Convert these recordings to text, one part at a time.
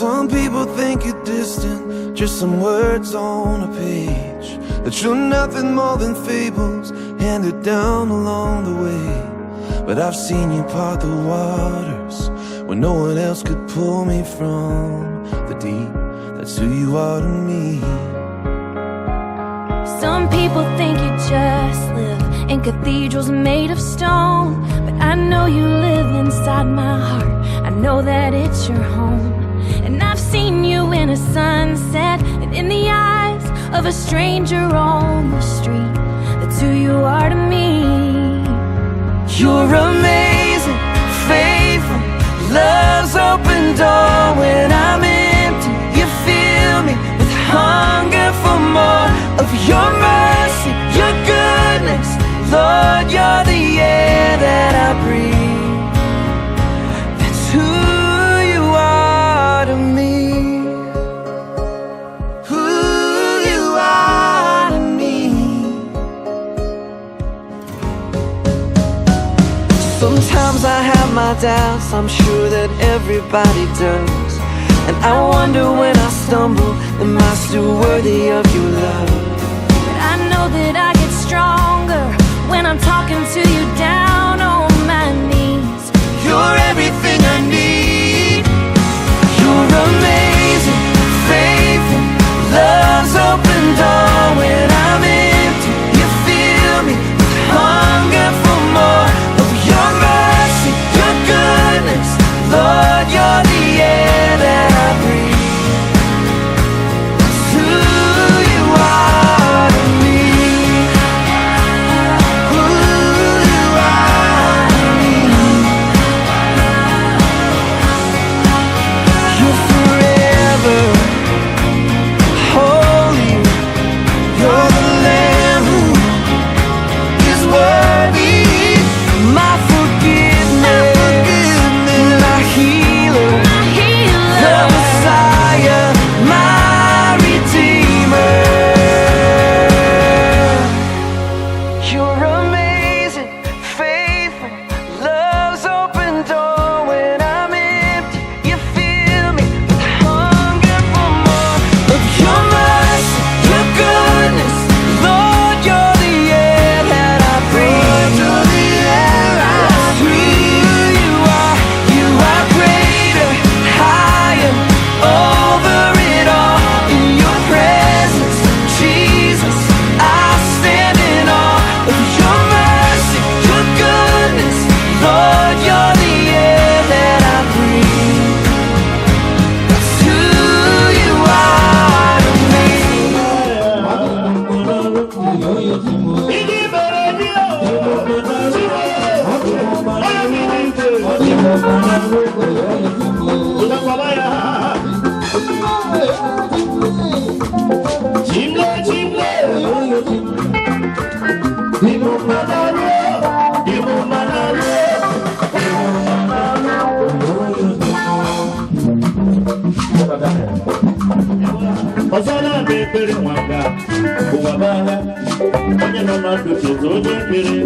Some people think you're distant, just some words on a page, that you're nothing more than fables handed down along the way. But I've seen you part the waters when no one else could pull me from the deep. That's who you are to me. Some people think you just live in cathedrals made of stone, but I know you live inside my heart. I know that it's your home. And I've seen you in a sunset and in the eyes of a stranger on the street. That's who you are to me. You're amazing, faithful, love's open door. When I'm empty, you fill me with hunger for more of your mercy, your goodness. Lord, you're the air that I breathe. That's who you are to me. Who you are to me. Sometimes I have my doubts, I'm sure that everybody does. And I wonder when I stumble, am I still worthy of your love? But I know that I get stronger when I'm talking to you down on my knees. You're everything I need. You're amazing, faithful, love's open door. When I'm empty, you fill me with hunger for more of your mercy, your goodness. Lord, you're the air that I breathe. That's who you are to me. Who you are to me. You're forever holy. You're the Lamb who is worthy. My forgiveness, my healer, My healer. the Messiah, my Redeemer. You're amazing, faithful, love's open door. When I'm empty, you fill me with hunger for more of your mercy, your goodness. Lord, you're the air that I breathe. You're the air I breathe. You are, you are greater, higher, over it all. In your presence, Jesus, I stand in awe of your mercy, your goodness. Lord, you're the air that I breathe. That's who you are to me. Ọzọ na-abịa ekpere nwanga ụwa bụ ahịa onye nọ na ndụ cheta onye ekpere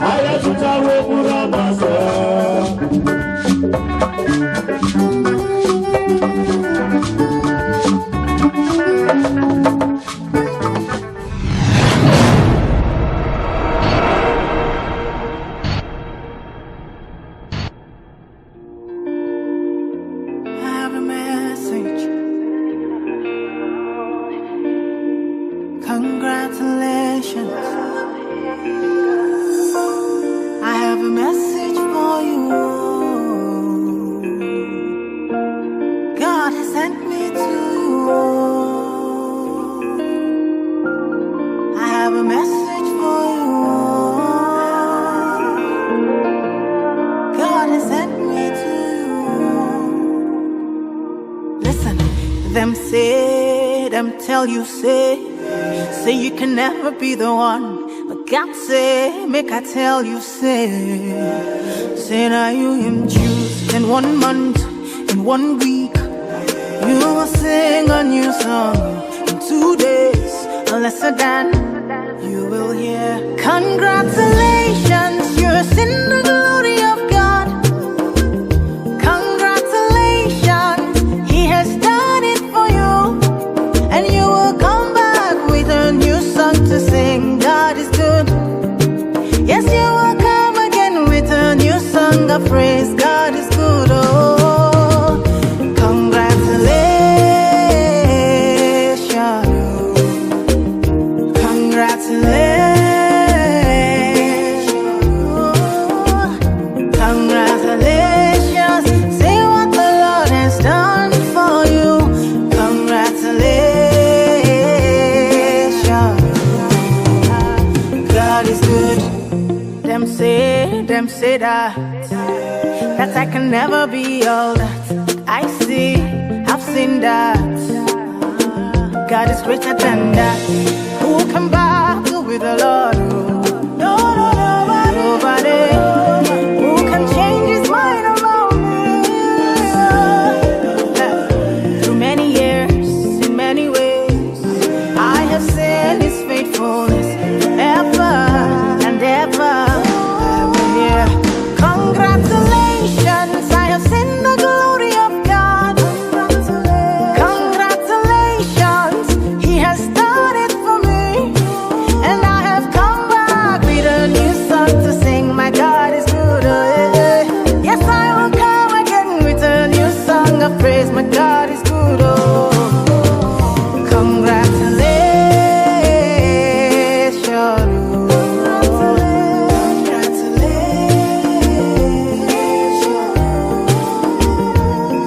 ahịa zụtara okpuru agbasa. I have a message. Congratulations. I have a message for you. God has sent me to you. I have a message for you. God has sent me to you. Listen, them say, them tell you, say, say you can never be the one. But God say, make I tell you, say, say now you him choose. In 1 month, in 1 week, you will sing a new song. In 2 days, or lesser than, you will hear. Congratulations, you're in the glory of God. Congratulations, He has that, that I can never be all that I see. I've seen that God is greater than that. Who can battle with the Lord? No, no, nobody. Nobody. Who can change his mind about me? Through many years, in many ways, I have seen his faithfulness forever and ever. Yeah. Congratulations, I have seen the glory of God. Congratulations, he has done it for me. And I have come back with a new song to sing. My God is good. Oh, yeah, yeah. Yes, I will come again with a new song of praise. My God is good. Oh, congratulations.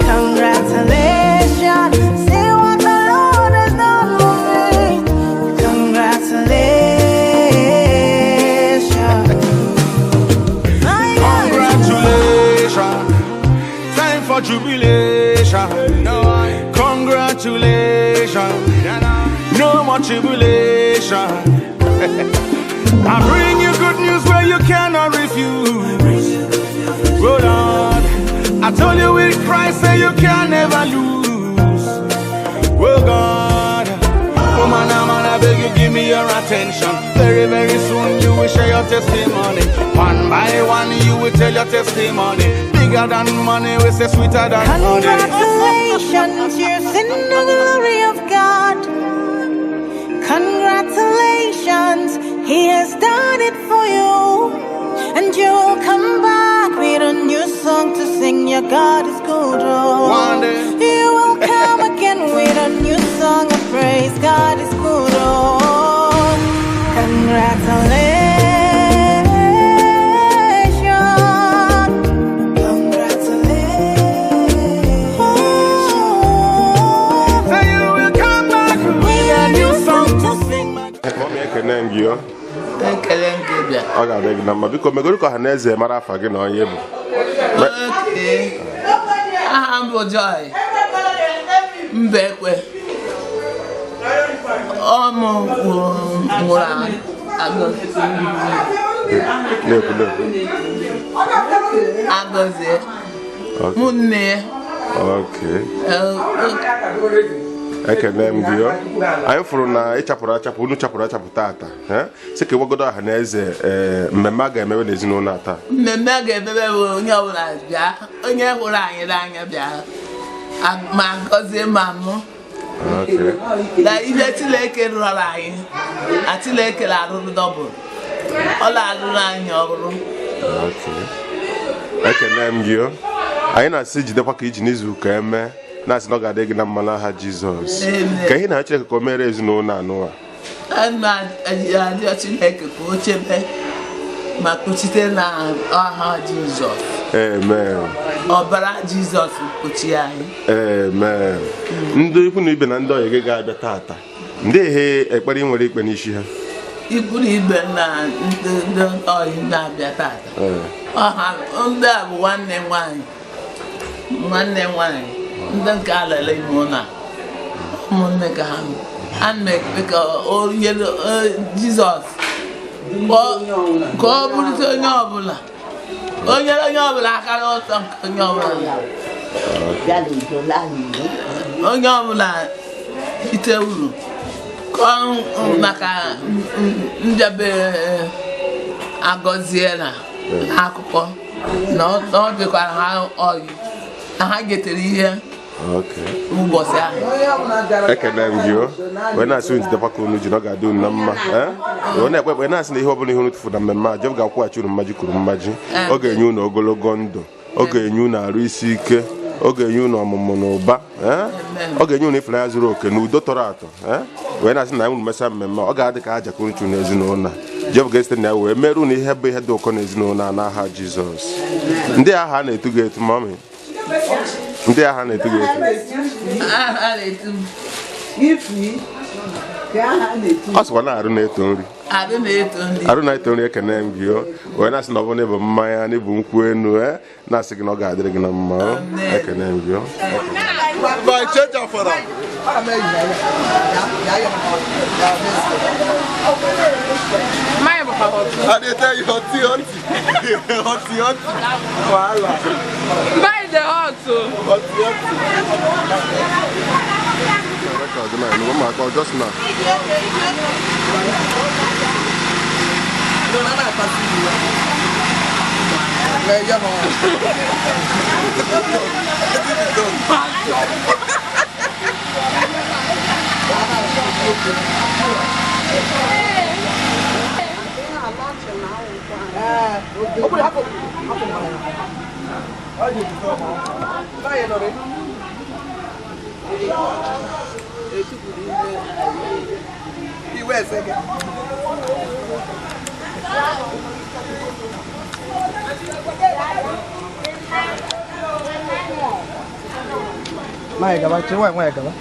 Congratulations. See what the Lord has done for me. Congratulations. My God is Congratulations, time for jubilation. Congratulations, no more tribulation. I bring you good news where you cannot refuse. Oh Lord, I told you with Christ say you can never lose. Oh God, oh man, oh man, I beg you give me your attention. Very, very soon you will share your testimony. One by one you will tell your testimony. Bigger than money, we say sweeter than honey. Congratulations, you've seen the glory of God. Congratulations, He has done it for you. And you will come back with a new song to sing. Your God is good. Oh. One day. You will come again with a new song of praise. God is good. Oh. Congratulations. Congratulations. Say you will come back with a new song to sing. Mummy, ekene m gị o. Ekele nke bịa. Ọ ga-adị gị na mma. Biko, megoro ka ọha na eze mara afa gị na onye bụ. Okay. Aha m bụ Joy Mbekwe. Ọmụ nwụrụ Na-ekwu, na-ekwu. Agọzie. Mụ nne ya. Okay. Ekene m gị o. Anyị fụrụ na ị chapụrụ achapụ, unu chapụrụ achapụ tata, eh? Sị ka ịgwagodo ọha na eze, ee, mmemme a ga-emewe n'ezinụlọ a taa. Mmemme a ga-emebe bụ onye ọbụla bịa, onye hụrụ anyị n'anya bịa. Ma gọzie ma mụ. Na ihe Chineke rụrụ anyị, na Chineke na-arụrụ double. Ọ na-arụrụ anyị ọrụ. Okay. Ekene m gị o. Anyị na-asị jidekwa ka iji n'izu ka eme, na-asị na ọ ga-adị gị na mma n'aha Jizọs. Amen. Ka ihe na Chineke ka o mere ezinụlọ anụ a. Ana arịọ Chineke ka o chebe ma kpuchite na aha Jizọs. Amen. Ọbara Jizọs kpuchie anyị. Amen. Ndị ikwu na ibe na ndị ọyị gị ga-abịa tata, ndị ihe ekpere ị nwere ikpe n'isi ha? Ikwu na ibe na ndị ọyị na-abịa tata. Ọha ndị a bụ nwanne m nwaanyị. Nwanne m nwaanyị. Ndị nke alele ime ụlọ a. Ụmụnne ka ha. Ana m ekpe ka o nyere Jizọs ka ọ bụrụte onye ọbụla. O nyere onye ọbụla aka n'ụtọ nke onye ọbụla. Onye ọbụla ite uru ka ọ maka njebe agọzie na akụkọ na ọ dịkwara ha ọyị na ha getere ihe ụbọchị ahụ. Ekene m gị o, wee na-asị unu jidekwa ka unu ji, na ọ ga-adị unu na mma, eh? Wee na-ekpe ekpe na-asị na ihe ọbụla ihe unu tụfuru na mmemme a, Jehova ga-akwụghachi unu mmaji kwuru mmaji. Ọ ga-enye unu ogologo ndụ, ọ ga-enye unu arụ isi ike, ọ ga-enye unu ọmụmụ na ụba, eh? Ọ ga-enye unu ịfụnanya zuru oke na udo tọrọ atọ, eh? Wee na-asị na unu mesịa mmemme a, ọ ga-adị ka aja ka unu chụrụ n'ezinụlọ a. Jehova ga-esite na ya wee mere unu ihe bụ ihe dị ụkọ n'ezinụlọ a n'aha Jizọs. Ndị agha na-etu gị etu, mummy, ndị agha na-etu gị etu? Aha na-etu m. Ọ sịkwa na arụ na-eto nri. Arụ na-eto nri. Arụ na-eto nri, ekene m gị o. Wee na-asị na ọ bụrụ na ịbụ mmanya na ịbụ nkwụ enu, na-asị gị na ọ ga-adịrị gị na mma o. Ekene m gị o. By change of for am. I dey tell you, hoti hoti, hoti hoti, wahala. Buy the hot o. Hoti hoti. Record na enu ma akọ just now. Mai gaba, ce wai mai gaba.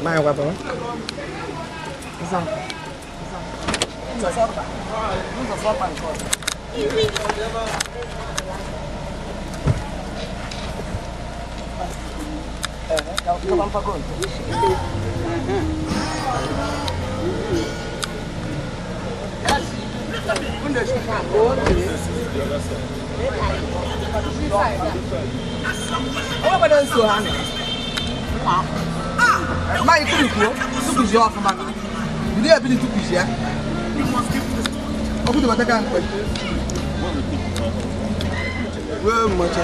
Mai gaba. Mai kurukuo, tukuzie ọfụma na. Ndị ebili tukuzie. Ọkụ dị bataka mkpe. Wee mmacha.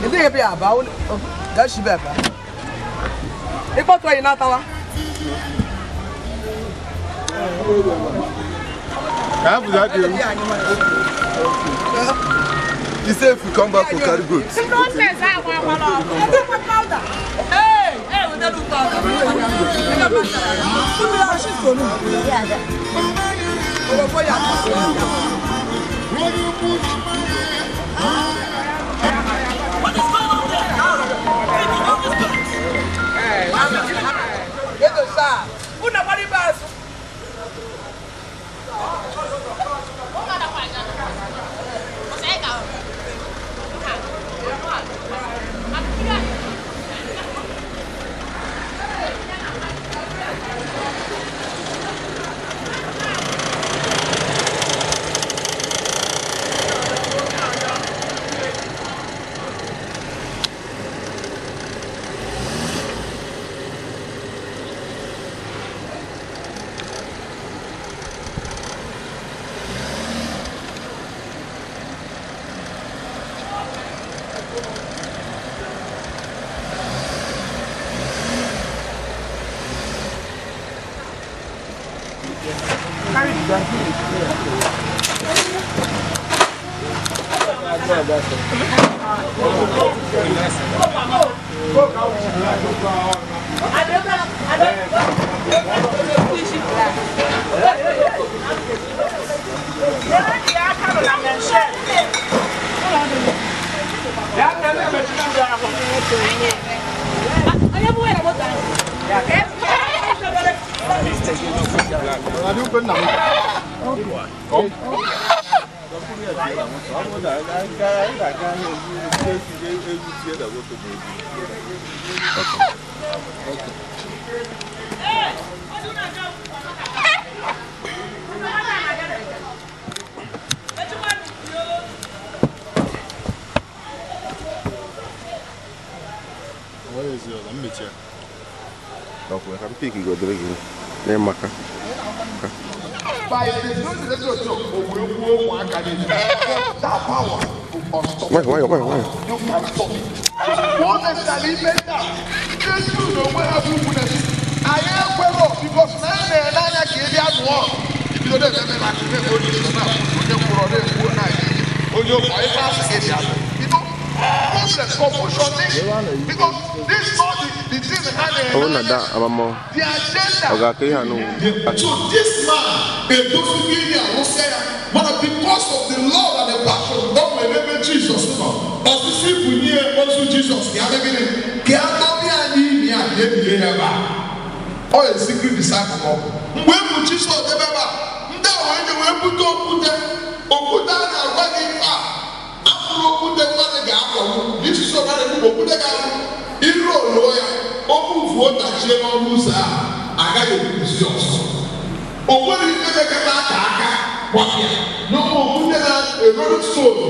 Ndị ebe aba, gashi be aba. Ịkpọtụ anyị n'atawa. Ka ha bụzi aka ewu. He say if we come back, we carry goat. Ọkwa ka m pik godere gị n'ịmaka. Nwayọ nwayọ nwayọ nwayọ. Ọ bụrụ na da amamọ ọ ga-aka ihe anụ. So this man, edozighị ihe arụsịa ya, mana because of the love and the passion o nwere ebe Jizọs nọ, osisi bunye ozu Jizọs Ka ya gịnị ka ya dọbịa ya n'imi a ka ebie ya ebe a. Ọ yẹ secret disciple ọ. Mgbe e bụ Jizọs ebe a, ndị a wee je wee bute okwute. Okwute a na-agwa gị a afụrụ okwute mmadụ ga-akọgbu. Jizọs na-ekwu okwute ga-abụ iru oluo ya, okwu fuo dachie n'ọnụ ụzọ a, agaghị ekwuzi ọzọ. O nwere ife mekata aka aka gbapịa n'ụmụ okwute na-erolu stone.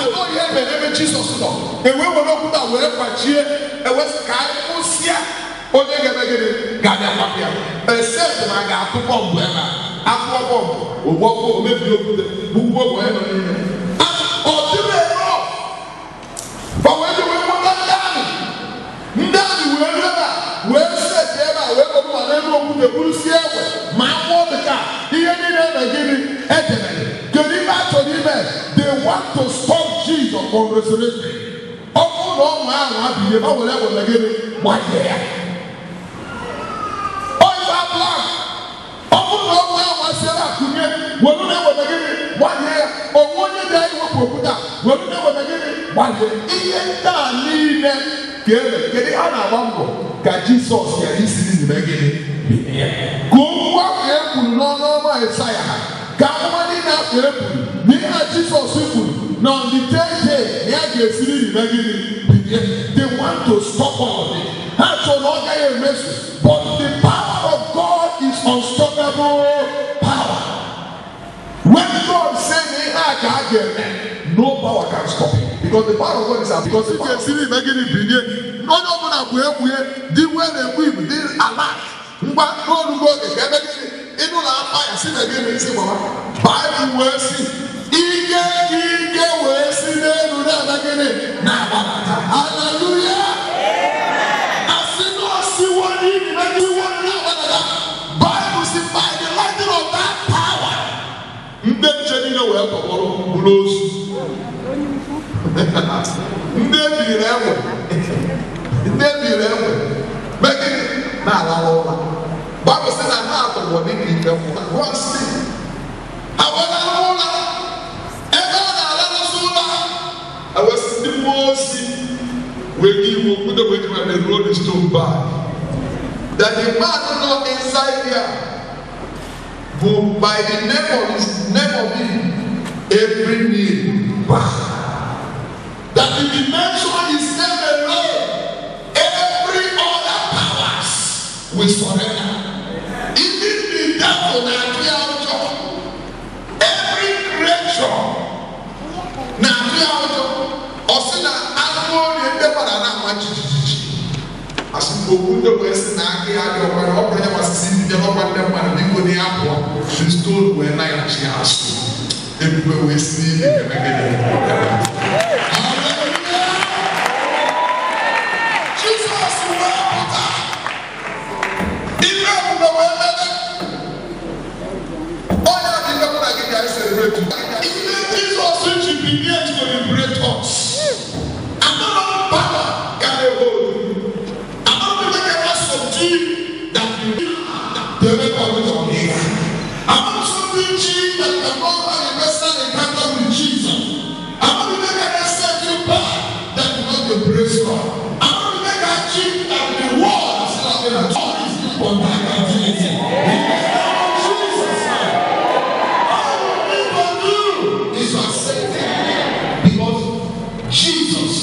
Anọ ihe mere ebe Jizọs nọ. Ewee were okwute a wee kwachie, ewee sị ka anyị kwụsịa onye ga-eme gịnị ga-abịa kwapịa. Except na a ga-atụ bọmbụ ebe a. Atụọ bọmbụ, ogbọkọ omebiri okwute, gbugbuo ogbe onye nọ n'ime. Ọ dịrị enough. Fa wee je wee kpọta ndị amị. Ndị amị wee ruo ebe a, wee seti ebe a, wee kpọrọ ma n'elu okwute burusie egbe ma akwụọ dị ka ihe niile na gịnị edemede. Kedu ife a chọrọ ime? They want to stop Jesus from resurrecting. Ọ bụrụ na ọnwụ ahụ abịghị, ha were egbe na gịnị gbanye ya. Ọ ife a plan. Ọ bụrụ na ọnwụ ahụ asịrị akụnye, were na egbe na gịnị gbanye ya. Onwe onye dị anyị wepụ okwute a, were na egbe na gịnị gbanye. Ihe ndị a niile ka eme. Kedu ihe a na-agba mbọ ka Jizọs ghara isi n'ime gịnị bilie? Ka okwu ahụ e kwuru n'ọnụ ọma Esaya ha, ka amụma niile ahụ e kwuru na ihe a Jizọs kwuru na on the third day na ya ga-esi n'ime gịnị bilie. They want to stop all of it. Ha chọrọ na ọ gaghị emezu, but the power of God is unstoppable power. When God say na ihe a ka a ga-eme, no power can stop it, because the power of God is because the power ga-esi n'ime gịnị bilie. Onye ọbụla bụ ekwue dị wee na-ekwu ibu dị alert ngwa n'olugo oge ka ebe gịnị ịnụ na afa ya si na gịnị si gbaba. Baịbụl wee si ike ike wee si n'elu na-eme gịnị na-agbadata. Haleluya! Asị na osiwo n'imi na gịnị na-agbadata. Baịbụl si by the lightning of that power, ndị nche niile wee tọgbọrọ bụrụ ozu. Ndị ebiri egbe, ndị ebiri egbe mee gịnị na-alala ụla. Baịbụl sị na ha atọgbọ dịka ife nwụrụ. One sleep. Ha wee lara ụla. Ebe a na-alarụsị ụla, ewesị ndị mmụọ ozi wee nye iwu okwute wee ji wee roll the stone back. That the man nọ inside there bụ by the name of his name of him, every knee bow. That if he mention his name alone, every other powers will surrender. Even the devil na-atụ ya ụjọ. Every creature na-atụ ya ụjọ. Ọ sị na anụ orie ndị mmadụ na-ama jijiji. Asị okwute wee sị na aka ya dị ọkwa na ọ bụrụ ya masịsị ndị ọkwa ndị mmadụ biko na ya pụọ. The stone wee naghachi azụ. Ebube wee si n'ime gịnị. Hallelujah! Jizọs wee pụta. Ife ebube wee mebe. Onye a dị ife mụ na gị ga celebrate. Ihe Jizọs ji bilie to liberate us. Another power can they hold you. Another people cannot subdue that you they make all on here. Another something that cannot have a personal encounter with Jesus. Another people cannot set you back that you not embrace God. Another people can achieve that the world has not been achieved but that activity. In the name of Jesus. All you need to do is to accept it. Because Jesus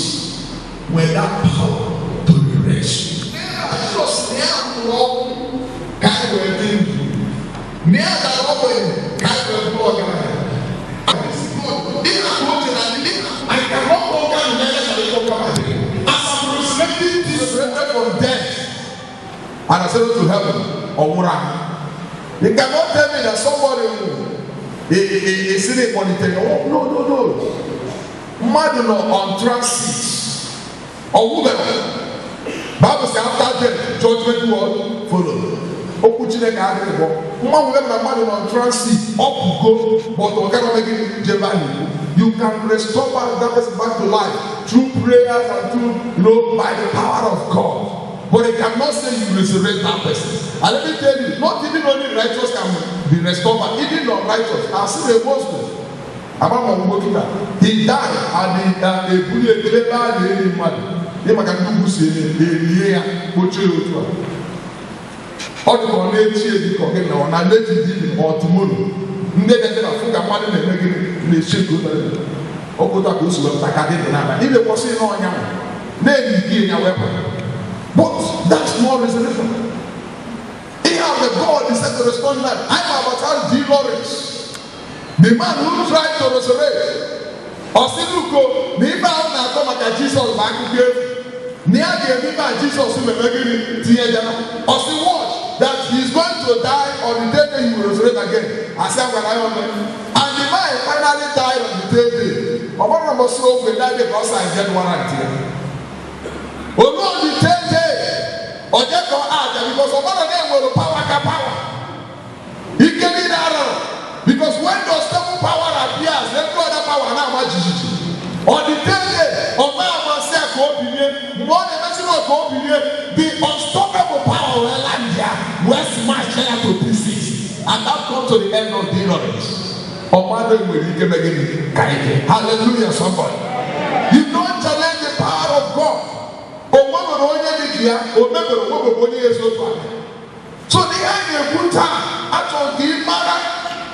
with that power to liberate you. Jesus na ya nwụrụ ọnwụ ka anyị wee dị ndụ. Na ya dara ogbenye ka anyị wee bụrụ ọgaranya. I cannot conquer the never shall conquer my. As I'm resurrecting this resurrected from death and ascended to heaven, ọnwụrụ. You cannot tell me that somebody is sitting on the Oh, no, no, no. Mmadụ nọ on transit. Ọnwụbeghị. Bible say after death, judgment will follow. Okwu Chineke adịghị bụ mmanwụ ebe na mmadụ nọ on transit, ọ pụgo, but ọ gaghị eme gịnị jebe a na-ekwu. You can restore back that person back to life through prayers and through, by the power of God. But they cannot say you resurrect that person. And let me tell you, not even only righteous can be restored, but even unrighteous. I've seen a Muslim. He died and he ebuli ebe a na-eli mmadụ. Ị maka ndị ugwu si eme erie ya kpochie ya otu a. Ọ dị ka ọ na-echi eji ka ọ gị na ọ na late in the evening or tomorrow. Ndị ga-eje na fụ ka mmadụ na-eme gịnị na-eche ka o mere ọkụta ka o si wepụta ka dị n'ala ime kwụsị n'ọnya na-enyi gị ya wepụ. But that's not resurrection. Ihe a the God is said to respond life. I'm about Charles D. Lawrence, the man who tried to resurrect. Ọsịnuko na ife ahụ na-akọ maka Jizọs bụ akụkọ efu na ya ga-eme ife a Jizọs mere gịnị tinye ya. Ọsị watch that he is going to die on the third day, he will resurrect again. Asị agwara ya ọnụ, and the man finally died on the third day. Ọ bụrụ na mbọsị ogwe that day ka ọ sign death warrant ya olu on the third day ọ jekọ aja, because ọ bụrụ na enwere power ka power ike niile arọrọ, because when the unstable power appears, every other power na-ama jijiji. On the third day ọ ma amasị ya ka o bilie. Mgbe ọ na-emesi na ka o bilie, the unstoppable power wee land ya, wee smash ya to pieces, and that come to the end of the ignorance. Ọmọdé nwere ike mee gịnị ka ike. Hallelujah, somebody. You don't challenge the power of God. O nwebere onye dị ka ya, o mebere onwebere onye ya esi otu aka. So ihe anyị na-ekwu taa, achọrọ ka ị mara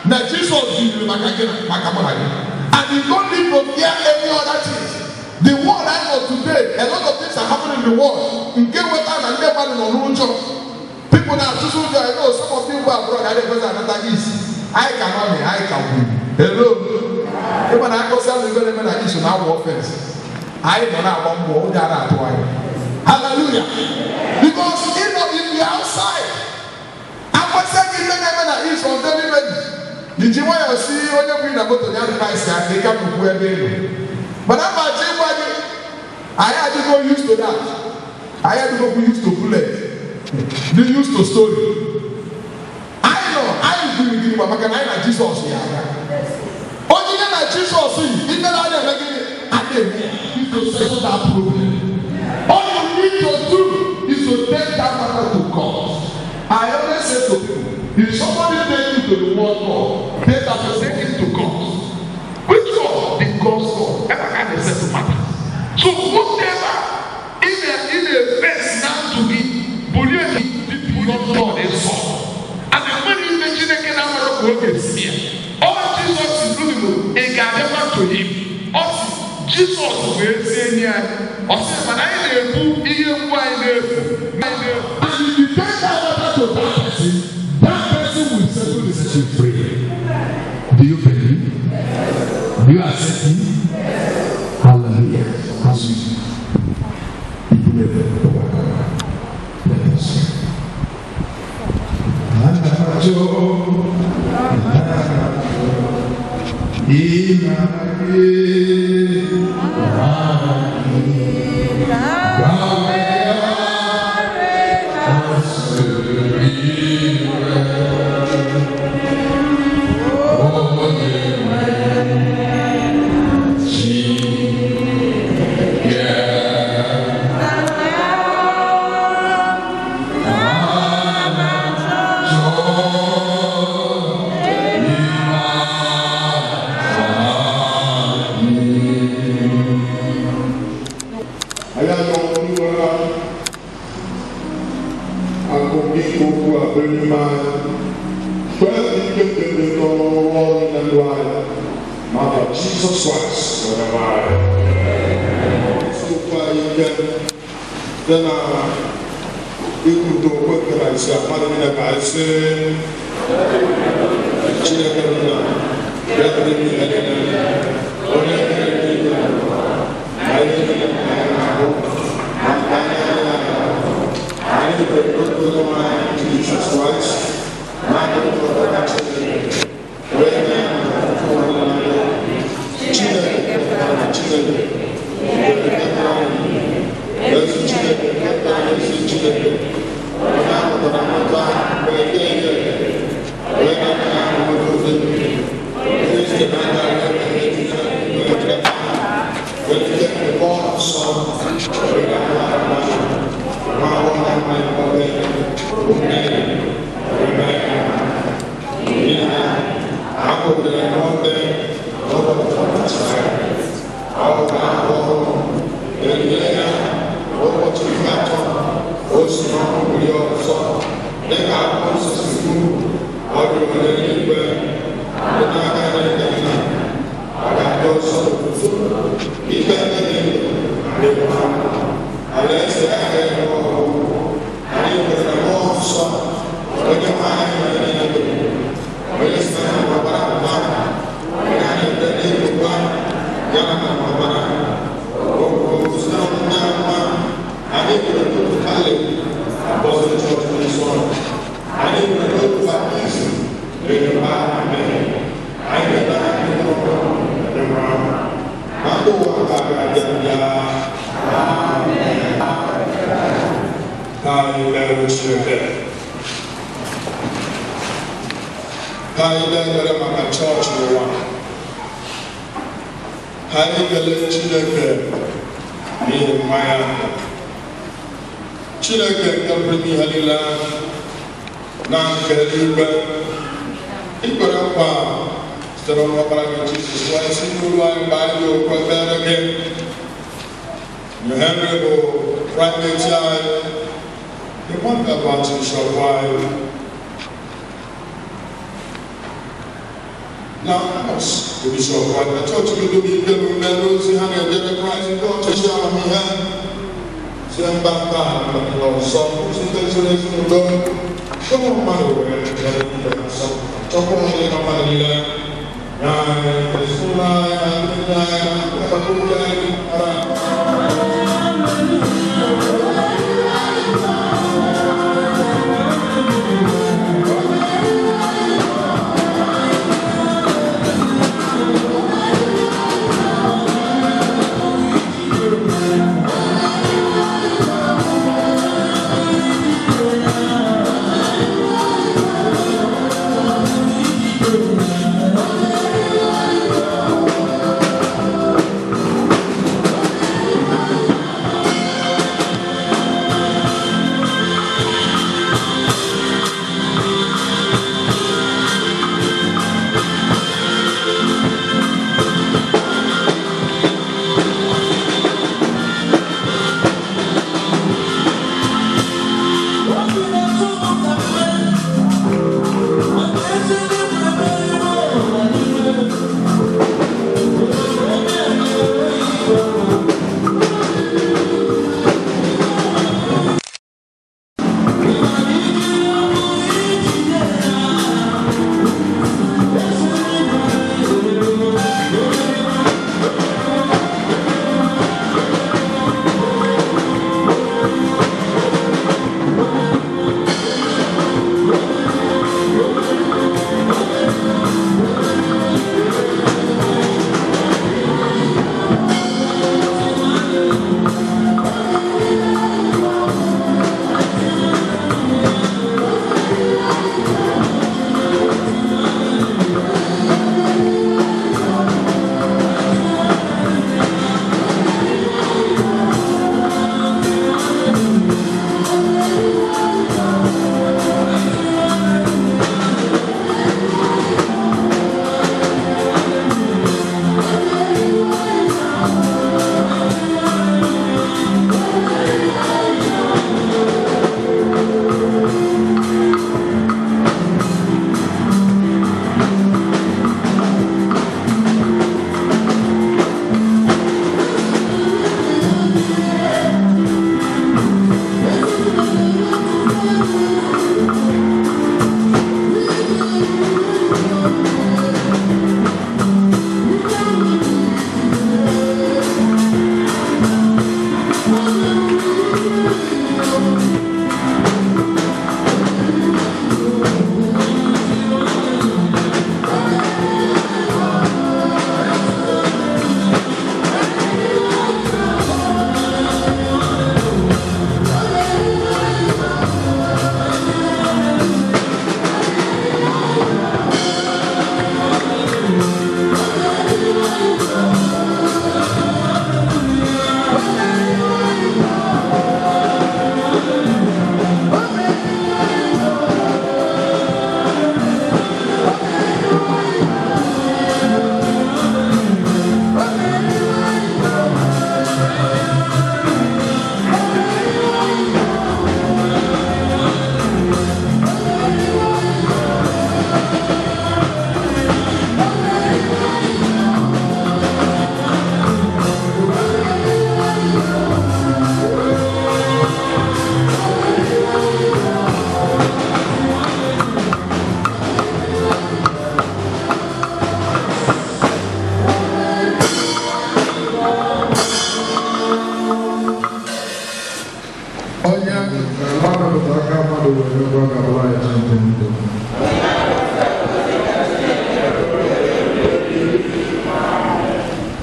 na Jizọs biliri maka gị na maka mụ na gị, and you don't need to fear any other thing. The world I know today, a lot of things are happening in the world nke weta na ndị mmadụ nọ n'ụjọ. People na-atụsụ ụjọ. I know some of people abroad adịghị ekwezi anata east. Anyị ka nọ na anyị ka kwuru hello ịma na akọsị ahụ ife na-eme na iso na-agba offense. Anyị nọ na-agba mbọ, ụjọ a na-atụ anyị. Hallelujah. Because if you are outside, akwesị gị ife na-eme na east on daily basis, iji nwayọọ si onye bụ na moto ya advice ya ka ị ka nnukwu ebe ị nọ. Mana ama achọ ịgwa gị, anyị adịgo used to that. Anyị adịgo used to bullet, dị used to story. Anyị nọ anyị gbiri gị maka na anyị na Jizọs ya aga. Onye ya na Jizọs yi ife na-adị eme gịnị adị eme ya. To settle that problem, all you need to do is to take that matter to God. I always say to people, if somebody take you to the world court, take that person, take him to court. Which court? The God's court. Ebe ka na settle matter. So whatever in a face now to be bulie beyond God is so. And the money ime Chineke na amara ka ọ ga-esi ya. All Jesus is doing bụ ị ga-abịakwa to him. Ọ sị Jizọs bụ ezi enyi anyị. Ọ sị mana anyị na-ebu ihe mgbu anyị na-efu. And if you take that matter to that person, that person will settle the set you free. Do you believe? Do you accept him? Hallelujah. Hallelujah. Let us pray. Ana m achọ ịma gị, gbanwee asịrị iwe, onye nwe Chineke. Ana m achọ ịma gị. Anyị anọ nwere akụkọ ikwu okwu a bụ n'ime anyị kwee ka ike nke ndị n'ọrụ ọrụ na ndụ anyị maka Jizọs Kraịst onye nwe anyị. Isiokwu anyị nke site na ikwute okwu ekele isi mmadụ niile ka anyị sị Chineke nna ya dịrị niile niile onye kere eluigwe na ụwa, na ihe niile nke anyị na-ahụ na nke anyị anaghị ahụ. Anyị kwere n'otu Onyenwe anyị Jizọs Kraịst, naanị otu ọkpara Chineke, onye na-enye ọtụtụ ụwa niile. Chineke pụtara Chineke, nke pụtara ezi Chineke, nke pụtara ezi Chineke, onye ahụtara mmụta mgbe eke eke, onye na-anaghị ahụ ozi, onye site n'aka ya na-enye Chineke, welite mmụọ nsọ, onye na-ahụ nwa agbọghọ nwanyị nwoke, amen, amen. N'ihi na a kpọgidere n'obe n'ụbọchị ọ bụ ahụ ọhụrụ elie ya. n'ọnwụ bilie ọzọ dịka akwụkwọ nsọ si kwu ọ rịgoro n'eluigwe dị n'aka nri nke nna ọ ga-abịa ọzọ n'otuto ikpe ndị dị ndụ na ndị nwụrụ anwụ alaeze ya agaghị enwe ọgwụgwụ anyị kwere na mmụọ nsọ onye nwe anyị nwere n'eluigwe onye si na nna ọbara mma onye a na-ekpe n'ịbụkwa ya na nna ọbara okwu si na ọmụmụ ya mma anyị kwere n'otu Katọlik Apostolic Church nsọ anyị kwere n'otu baptizim na-enyekwa amen anyị na-ekpe na ndị nwụrụ ndị nwụrụ anwụ na ndị ụwa nke a ga-abịa bịa amen. Ka anyị lere Chineke ka anyị lee ekpere maka chọọchị ụwa ka anyị kelee Chineke n'ihi mmanya Chineke nke pụrụ ime ihe niile na nke eluigwe ikwere nkwa site n'ọbara gị Jizọs Kraịst n'uru anyị mgbe anyị okwu ekpere gị New Henry bụ primate anyị the wonderful Archbishop anyị na us the Bishop anyị na chọọchị gị dum ike na ume n'ozi ha na-ejere Kraịst ndị ọchịchị amamihe si mba nke a na mba ọzọ ozi ndị ziri ezi n'udo ụmụ mmadụ were bịara ibe nsọ chọkwa onye na mmadụ niile nye anyị ezinụlọ anyị na ndị nne anyị na ndị agbata obi anyị ara.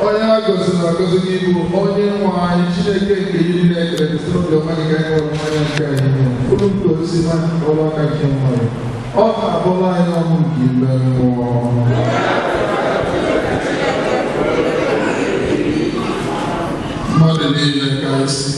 Onye a gọziri agọzi gị bụ onye nwe anyị Chineke nke ihe niile ekele gị site n'obiọma gị ka anyị nwere mmanya nke anyị nye mkpụrụ nke osisi na ọrụ aka nke mmadụ ọ na-abụrụ anyị ọṅụ nke ime mmụọ. Mmadụ niile ka esi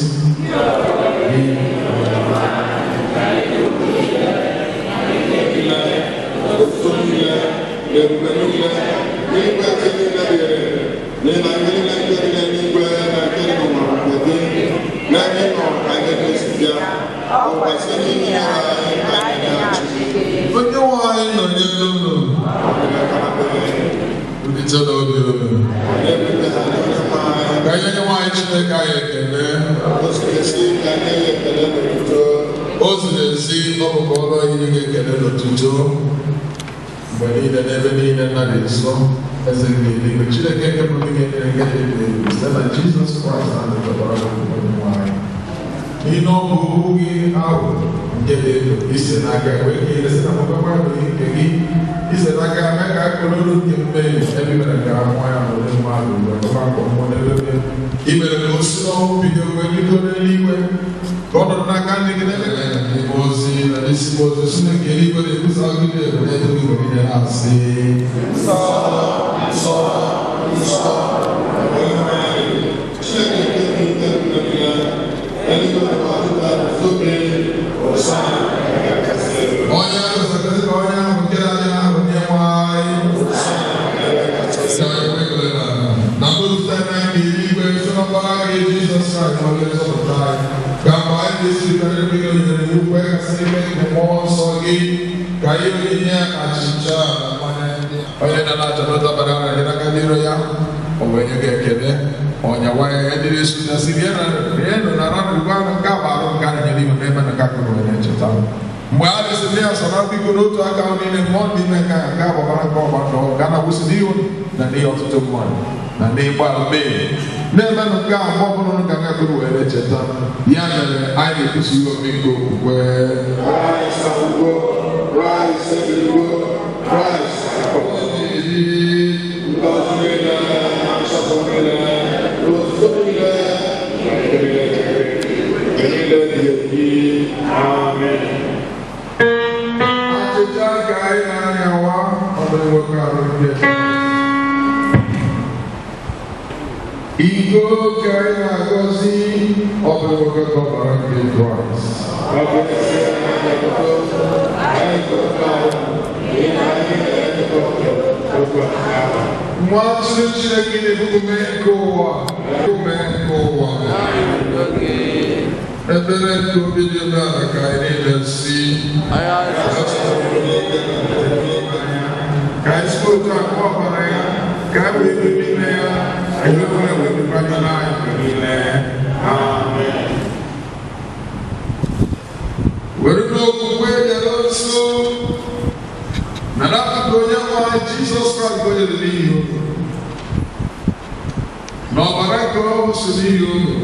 onye nwe anyị nọnyere unu. Bulite n'obi unu. Ka anyị nye nwaanyị Chineke anyị ekele. O ziri ezi ọ bụ ka ọrụ anyị nye gị ekele n'otuto mgbe niile n'ebe niile nna dị nsọ eze nke eluigwe Chineke nke pụrụ ime ihe niile nke dị ebighị ebi site na Jizọs Kraịst na ndụkọtara onye nwe anyị. N'ihe ọ bụ okwu gị ahụ nke dị ndụ ise n'aka wee ka ihe site na mgbakwa nke gị ise n'aka mee ka akụrụ nke mmehie ebe mere ka a mụọ ya na ụdị mmadụ wee gbakọ mmụọ n'ebe i mere ka o si n'ọnwụ bido wee bido n'eluigwe ka ọ nọrọ n'aka ndị gị n'ebe ka ya n'ime ozi na n'isi ozi Chineke eluigwe na-ekwusa gị na-ebere ego gị mgbe niile na-asị Nsọ, nsọ, nsọ, Chineke nke dị onye ahụ zakasị ka onye ahụ nke na-adị ahụ nye nwe anyị na mkpụrụta na nke eluigwe site n'ọkpara gị Jizọs Kraịst onye nzọpụta anyị ka mgbe anyị na-esikarị gị onyere iwu kwee kasị ime nke mmụọ nsọ gị ka ihe onyinye achịcha na mmanya ndị onye na na-acha n'ụtabara ara gị n'aka ndị iro ya o wee nye gị ekele onye nwanyị ya ndị na-eso ya sị rienụ na ranụgwanụ nke a bụ arụ nke a na-enyere ihu n'ebe na nke akụrụ onye ncheta mgbe a na-esi ya sọrọ biko n'otu aka ahụ niile mmụọ ndị ime nke a nke agbabara nke ọgba ndụ nke a na-akwụsị n'ihu na n'ihe ọtụtụ mmadụ na n'ịgba mmehie na-emenụ nke a mgbe ọbụla ụnụ ka nga gụrụ were cheta ya mere anyị na-ekwusi ihe omiko okwukwe. Achịcha nke anyị na-anyawa ọ bụ nwoke arụ ndị iko ka anyị na-agọzi ọ bụ nwoke ka ọbara nke Kraịst. Nwa atụrụ Chineke na-ebubu mmehie nke ụwa mmehie nke ụwa ebere nke obi dị umeala ka anyị niile si ka anyị si otu a kpọọ ọbara ya ka anyị wee biri n'ime ya anyị wee wee wee n'ime anyị mgbe niile. Amen. Were n'okwukwe bịara nso na n'akụkụ onye nwe anyị Jizọs Kraịst onye dị n'ihi unu na ọbara nke ọ bụ so n'ihi unu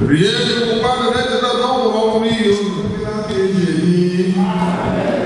rie mmadụ na-echeta na ọ nwụrụ ọnwụ n'ihi unu aka eji eri. Amen.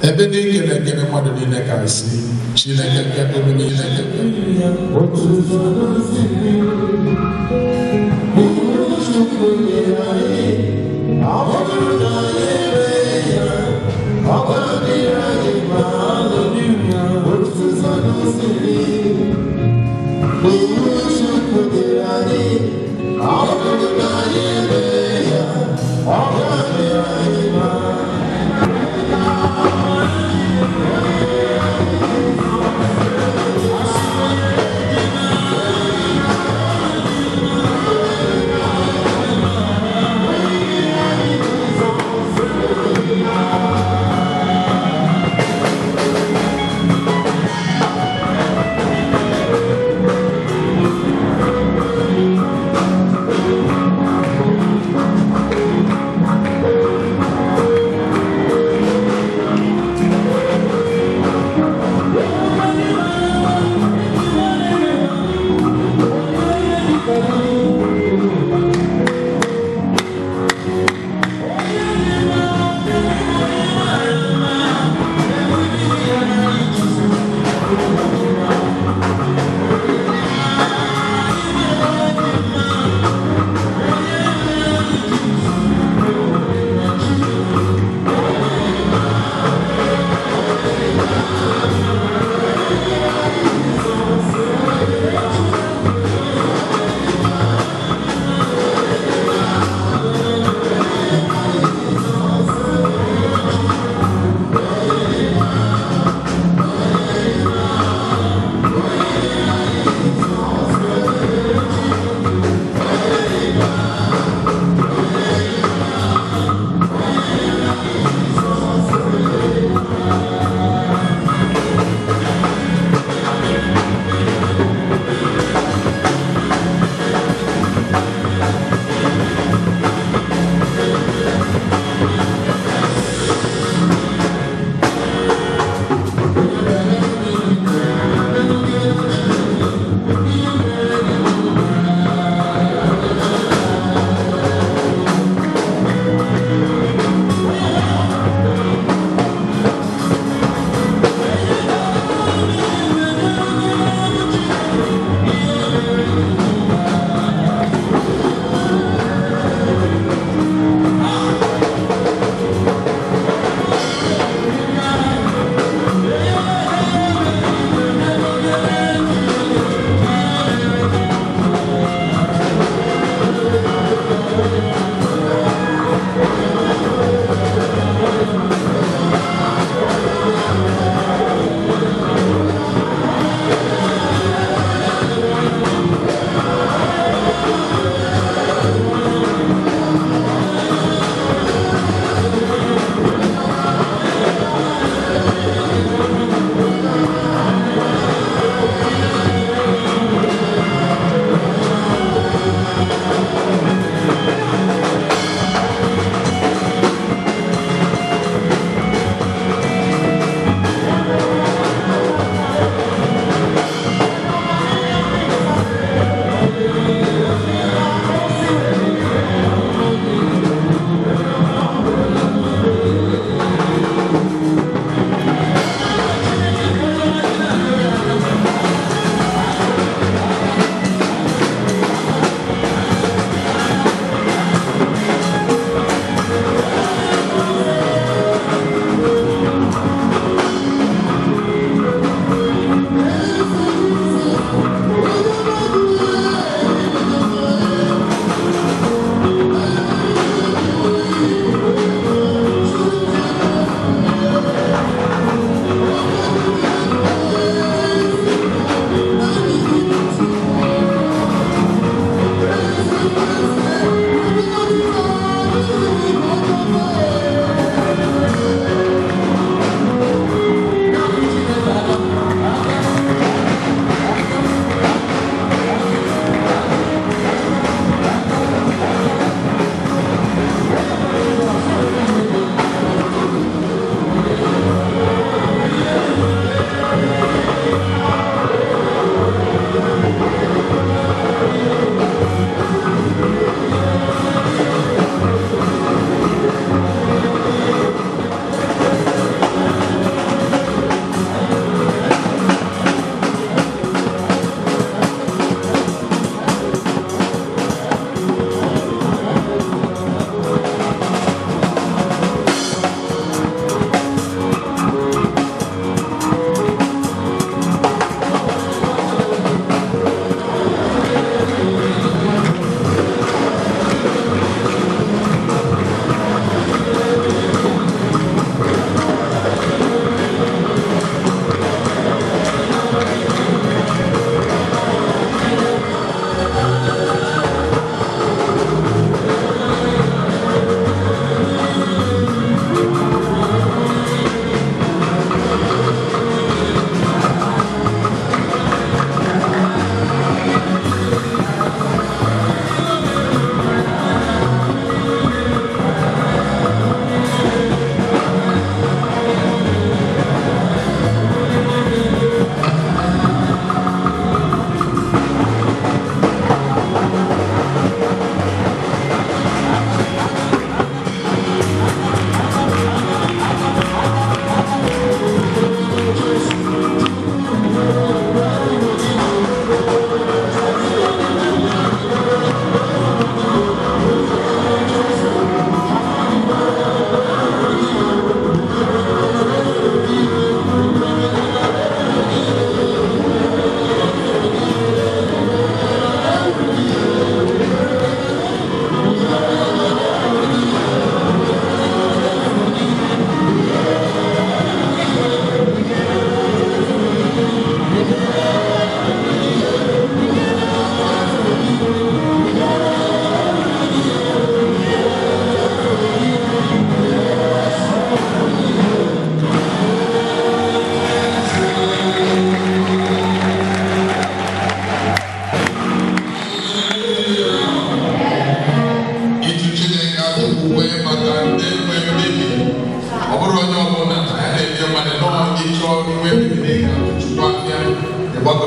Ebe ndị ikele ekele mmadụ niile ka si Chineke nke pụrụ niile.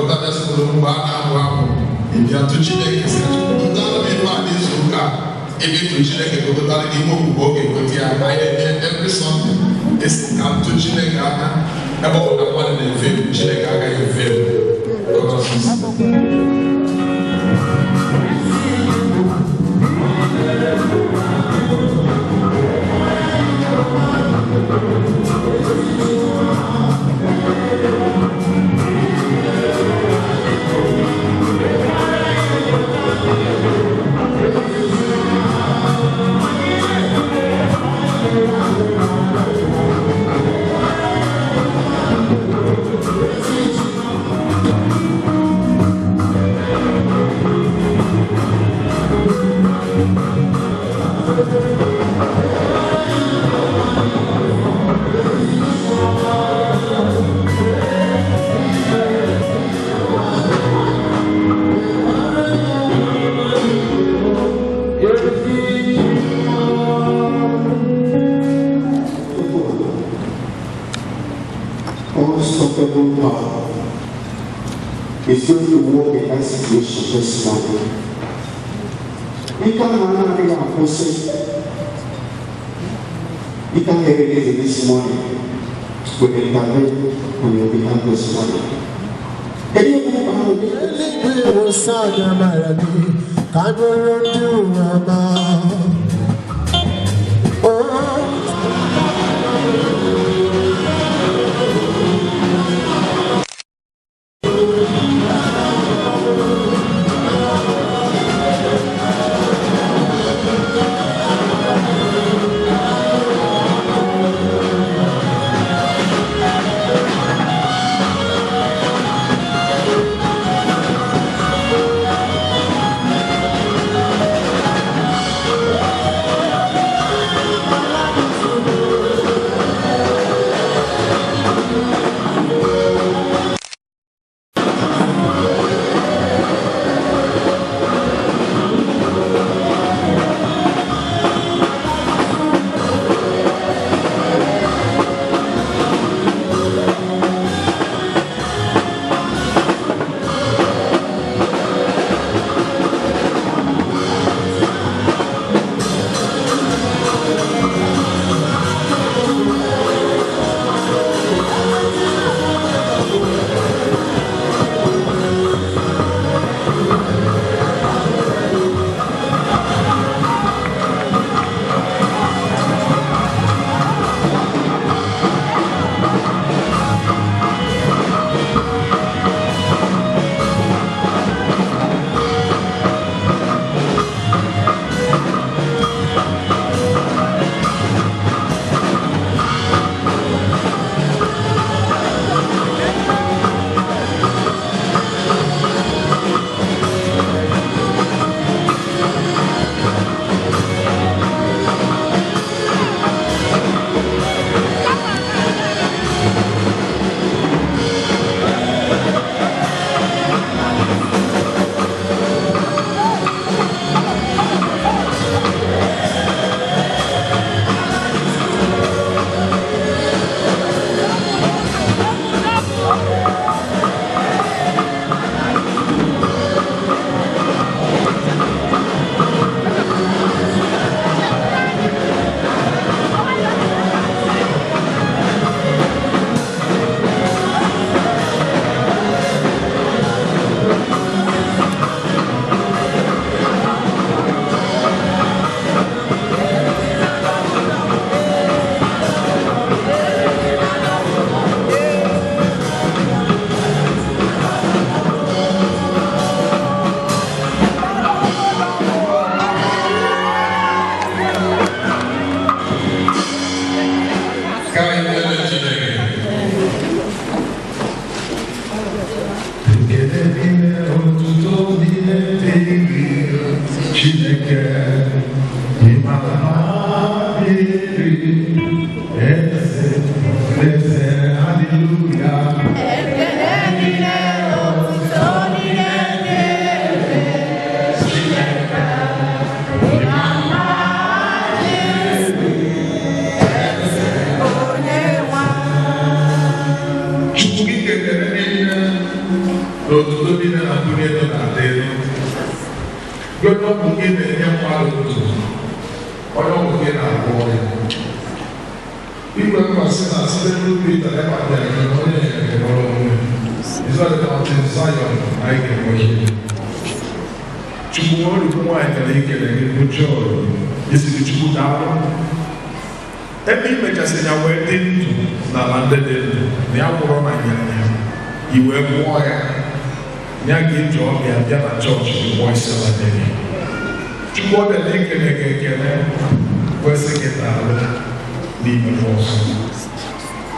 Gbakọta sịrị mgbe a na-abụ abụ ịbịa tụ Chineke sị gotara m ife a n'izu ụka a. Ebe ịtụ Chineke ka o gotara gị ihe okwukwe ọ ga-egote ya. Anyị na-eje every Sunday esi ka m tụ Chineke aka ebe ọ bụ na mmadụ na-efe egwu, Chineke agaghị efe egwu. God bless. Unstoppable power is going to work in that situation this morning. Ike ahụ anaghị akwụsị. Ike ahụ ereleghị this morning will intervene on your behalf this morning. Kedu ihe bụ ahụ? Eluigwe wụsa gị amara gị ka anyị bụrụ ndị ụwa ọma. Oh. Thank N'otuto niile na mbuli elu na-adị elu. Gị onye ọ bụ gị na-enye mmadụ ndụ, onye ọ bụ gị na-agwọ ọrịa. Igwe mmasị na site n'obi ịtara ịkpatara gị na onye nyere ọrụ onwe. Israel Mountain Zion anyị ga-enwe ihe. Chukwu orikwu nwaanyị gara ikele gị bụ Jọl, isi gị Chukwu daalụ. Ebe i mechasị ya wee dị ndụ n'ala ndị dị ndụ, na ya nwụrụ na nyanya, i wee gwụọ ya. Ya ga-eji ọbịa bịa na chọọchị gị gbụọ isi ala nye gị. Chukwu ọbịa na-ekele gị ekele kwesị gị daalụ n'ime ọsọ.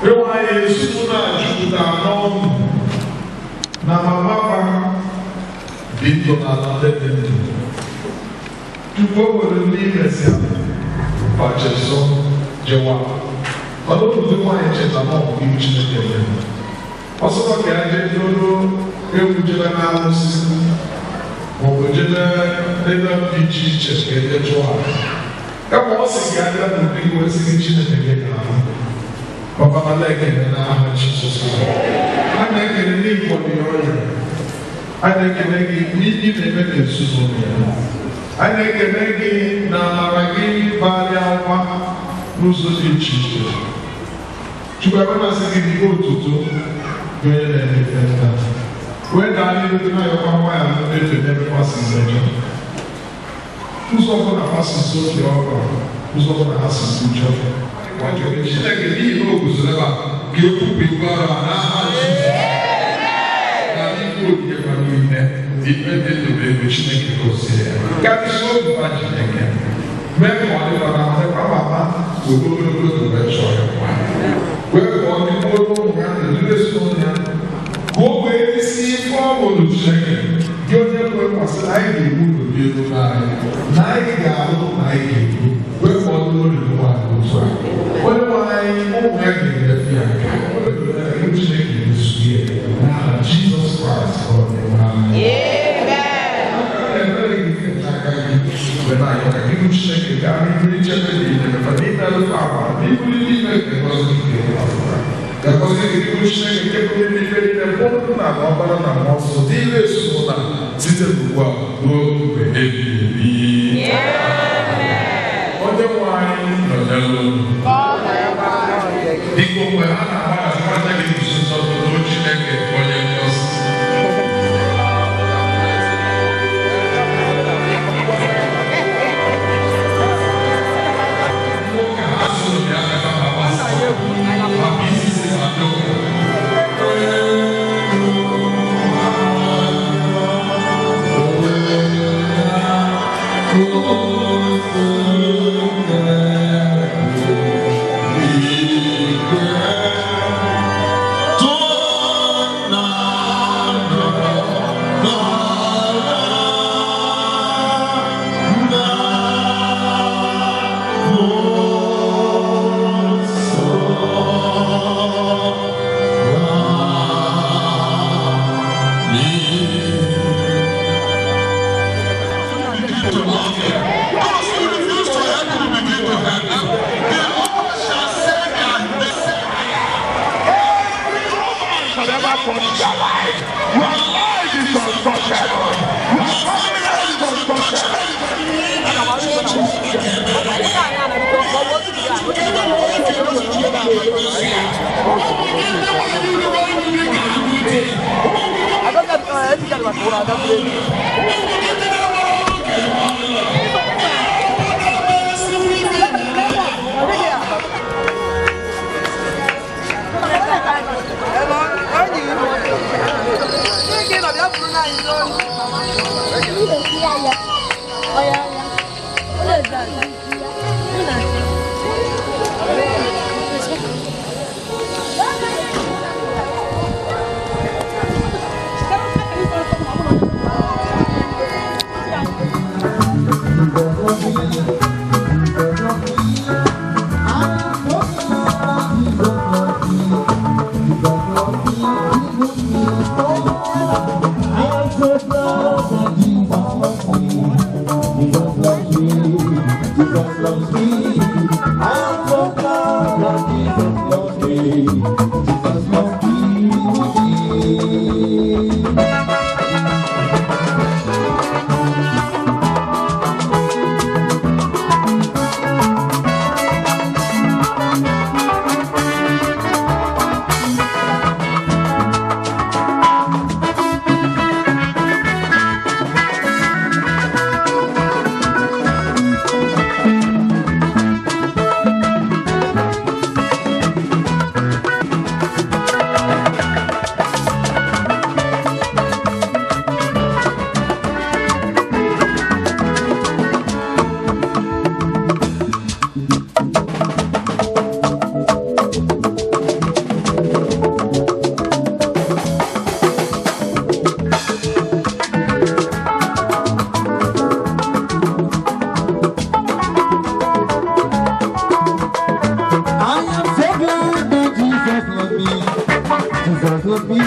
Ịnwe anyị ezinụlọ a jupụtara n'ọṅụ na mama fa dị ndụ n'ala ndị dị ndụ. Chukwu o nwere ndị imesịa bachezọ jewa. Mana otu nwaanyị cheta na ọ bụ iwu Chineke nyere. Ọsọkwa ka ya jee doro ewu jebe n'arụsị maọbụ jebe ebe dị iche iche ka eje chụọ aja. Kama ọ sị gị abịa n'ụdị gị wee sị gị Chineke gị ga-ahụ. Papa na ekele n'aha Jizọs. A na-ekele n'igbo dị ọrịa. A na-ekele gị n'ihe na-eme n'ezinụlọ ya. A na-ekele gị na amara gị barịa ụba n'ụzọ dị iche iche. Chukwu ebe na-asị gị n'ihe otuto gị onye na-eme ife nta. Wee daa n'ihu gị na-ayọkwa nwaanyị na ndị efe n'ebe pasị mmejọ. Ụzọ ọbụla pasị obi ọrụ, ụzọ ọbụla ha si njọ. Chineke n'ihi na o guzoro ebe a ga-ekwupụ ibu ọrụ a n'aha Jizọs. Na ikwu ogige ma niile, ikpe dị ndụ bụ ebe Chineke gozie ya. Karịsịa obi ma Chineke, mee ka ọ dịkwa na ahụkwa mama wee ogologo ndụ wee chọọ ya mma. Wee ka ọ dị mkpụrụ ụmụ ya na ndị ezinụlọ ya, ka o wee isi ife ọ bụrụ Chineke, gị onye kwe kwasị na anyị ga-egbu n'obi elu anyị, na anyị ga-alụ na anyị ga-egbu, wee ka ọ dị n'obi nwaanyị otu a. Onye nwe anyị ụmụ ya ga-emefu ya aka. Chineke ga-ezu ya n'aha Jizọs Kraịst onye nwe anyị. Ebere gị aka gị wee na-ayọ ka ihu Chineke gaa n'ihu ichebe na inyere n'ime alụfa amara na ibuli n'ime ngọzi nke ga-agọzi gị n'ihu Chineke nke pụrụ ime ife niile bụ nna na ọkpara na mmụọ nsọ dị ire ezinụlọ site n'ugbu a ruo mgbe ebighị ebi. Onye nwe anyị nọnyere unu. Biko mgbe ha na-agbaghachi nwata gị guzo n'ọtụtụ Chineke onye ngọzi. Jesus loves me. Jesus loves me. Jesus loves me,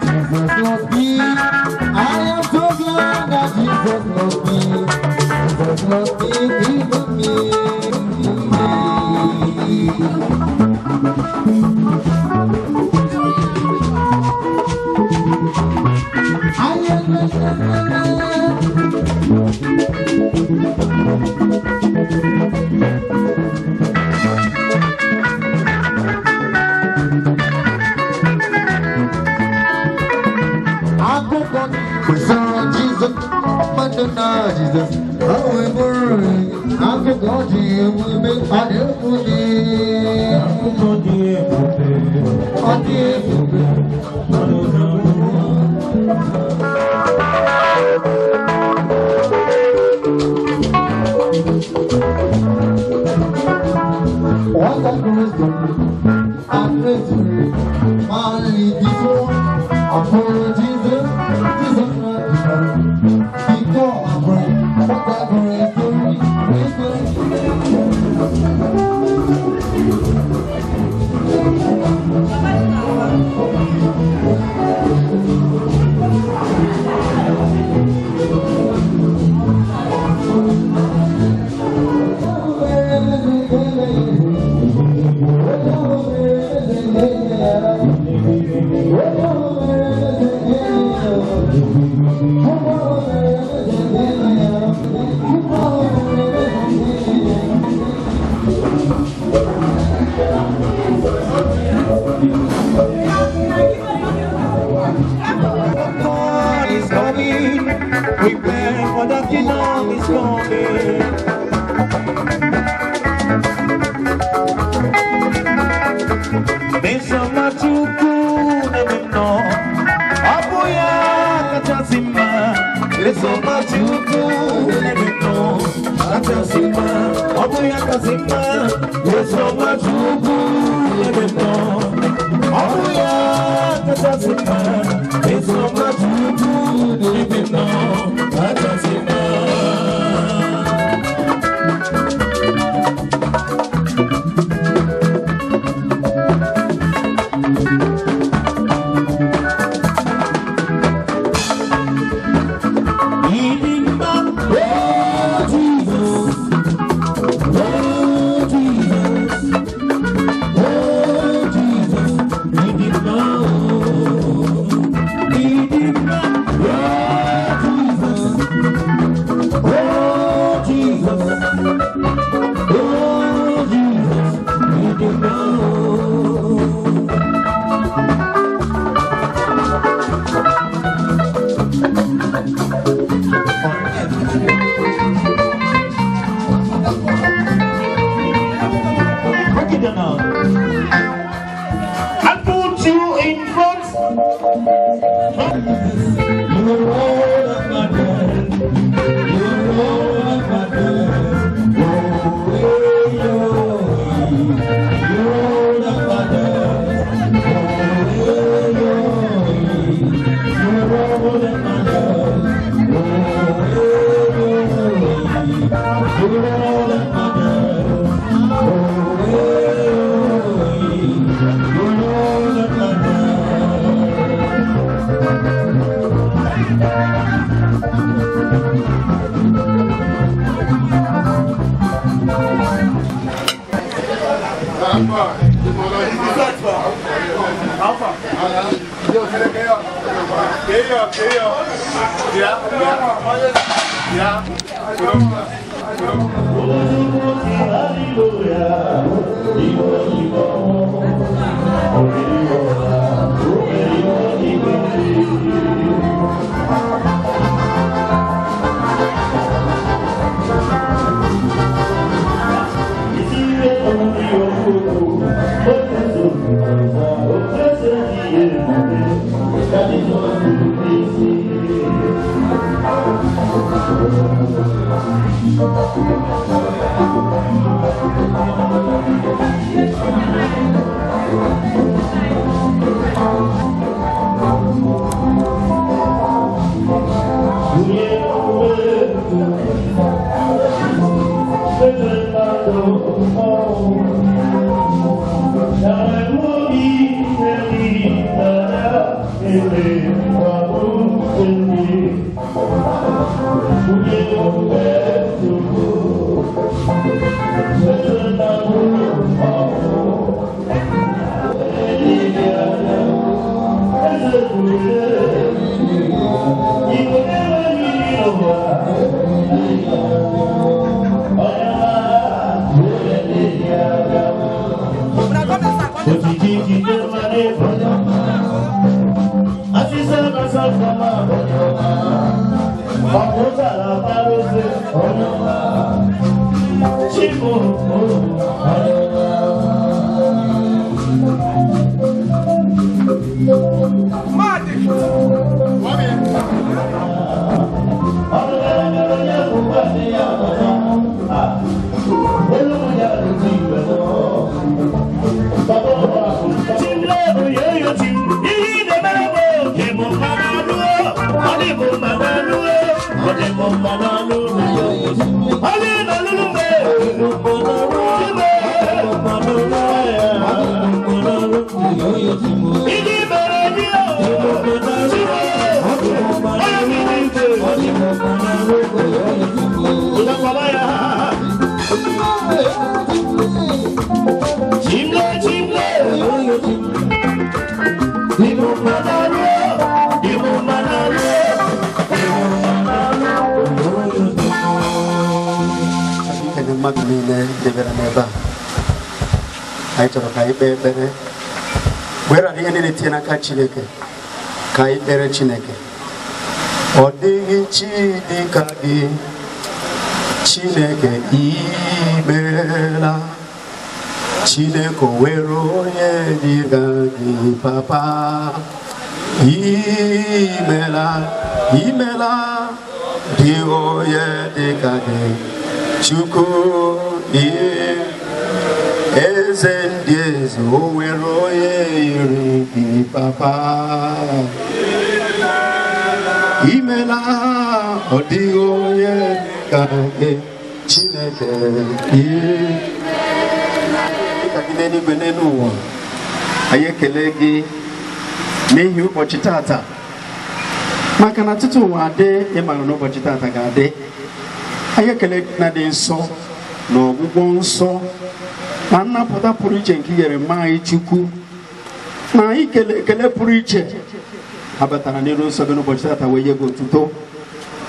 Jesus loves me. I am so glad that Jesus loves me. Jesus loves me, he loves me. Akụkọ kwesịrị Jizọs, mmadụ na Jizọs, o wee bụrụ akụkọ dị ebube, ọ dị ebube. Akụkọ dị ebube, ọ dị ebube, mmadụ na What a wisdom and wisdom, only before I follow Jesus, Jesus Christ, before I pray, what a great story, great God is coming. Prepare for the kingdom is coming. Mesoma Chukwu n'ebe m nọ, ọ bụ ya kachasị mma. Mesoma Chukwu n'ebe m nọ, kachasị mma. Ọ bụ ya kasị mma. Mesoma Chukwu n'ebe m nọ, ọ bụ ya kachasị mma. Mesoma Chukwu n'ebe m nọ, kachasị mma. Break it down now. I put you in front. You are all of my bed. You are all of my bed. Oh, hey, oh, you are all of my bed. Oh, hey, oh, you are all of my bed. Oh, hey, oh, you are all of my bed. Oh, hey, oh, you are all of my bed. Ndị mmadụ niile debere n'ebe a, anyị chọrọ ka anyị kpee ekpere were ihe niile tinye n'aka Chineke. Ka anyị kpere Chineke. Ọ dịghị chi dị ka gị, Chineke, imeela. Chineke, o nwere onye dị ka gị? Papa, imela, imela. Dị onye dị ka gị, Chukwu? Eze ndị eze, o nwere onye yiri gị? Papa, imela. Ọ dịghị onye ka gị, Chineke, dịka gị n'eluigwe, n'elu ụwa. Anyị ekele gị n'ihi ụbọchị tata, maka na tutu ụwa adị, ịmara na ụbọchị tata ga-adị. Anyị ekele gị na dị nsọ na ọgwụgwọ nsọ na nnapụta pụrụ iche nke i nyere mma anyị. Chukwu, na anyị kele ekele pụrụ iche. Ha batara n'iru nsọ gị n'ụbọchị tata wee nye gị otuto.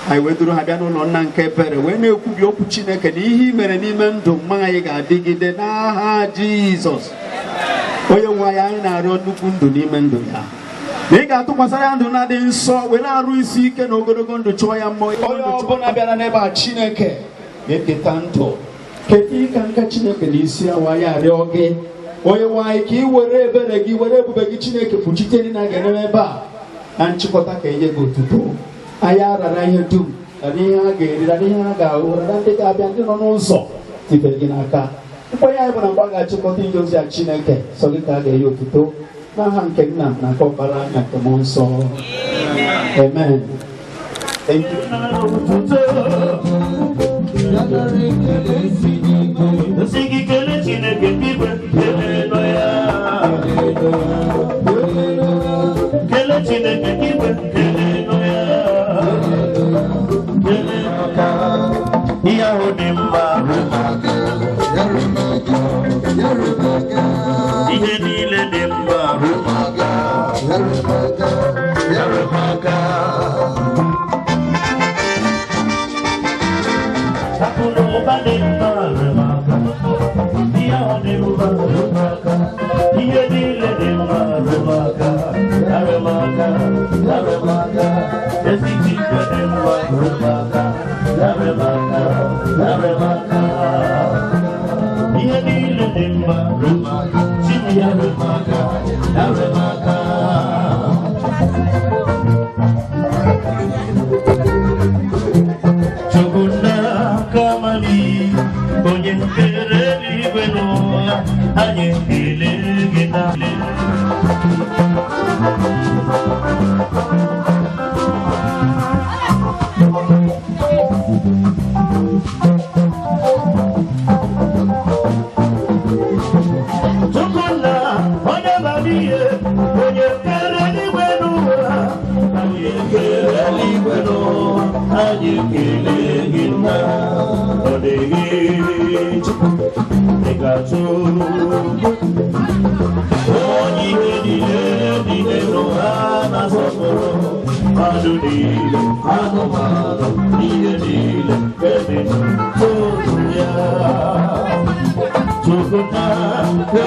Anyị wee duru ha bịa n'ụlọ nna nke ebere, wee na-ekwubi okwu Chineke na ihe i mere n'ime ndụ mma anyị ga-adịgide n'aha Jizọs onye nwe anyị. Anyị na-arịọ nnukwu ndụ n'ime ndụ ya, na ị ga-atụkwasara ya ndụ na-adị nsọ, were arụ isi ike na ogologo ndụ chụọ ya mmụọ. Onye ọbụla bịara n'ebe a, Chineke, ga-eketa ndụ, keta ịka nka Chineke na isi awa ya. Arịọ gị, onye nwe anyị, ka ị were ebere gị, were ebube gị, Chineke, kpuchite ndị na ga-eneme ebe a na nchịkọta, ka enye gị otuto. Anyị arara ihe dum, rara ihe ha ga-eri, rara ihe ha ga-ahụ, rara ndị ga-abịa, ndị nọ n'ụzọ, tifere gị n'aka. Nkwenye anyị bụ na mgbe a ga-achịkọta ije ozi a, Chineke, sọ gị ka a ga-enye otuto, n'aha nke Nna na nke Ọkpara na nke Mmụọ Nsọ. Amen. Thank you. Nsị gị kelee Chineke n'igwe, kelee ya. Kelee Chineke n'igwe, kelee ya. Kelee ihe ahụ dị mma. Ihe niile dị mma. Nyere m aka. Akụ na ụba dị mma, nyere m aka. Ihe ahụ dị mma, nyere m aka. Ihe niile dị mma, nyere m aka. Nyere m aka, nyere m aka. Ezi Chike dị mma, nyere m aka. Nyere m aka, nyere m aka. Ihe niile dị mma, nyere m aka. Chi m, nyere m aka, nyere m aka. Chukwu n'aka mali, onye kere eluigwe n'ụwa, anyị ekele gị na Chukwunna, onye mara ihe, onye kere eluigwe n'ụwa. Anyị ekele gị nna, ọ dịghị dịka Chukwu. Onye ihe niile dị n'elu ha na-asọpụrụ, mmadụ niile, anụmanụ, ihe niile ebe tozu ya. Chukwu na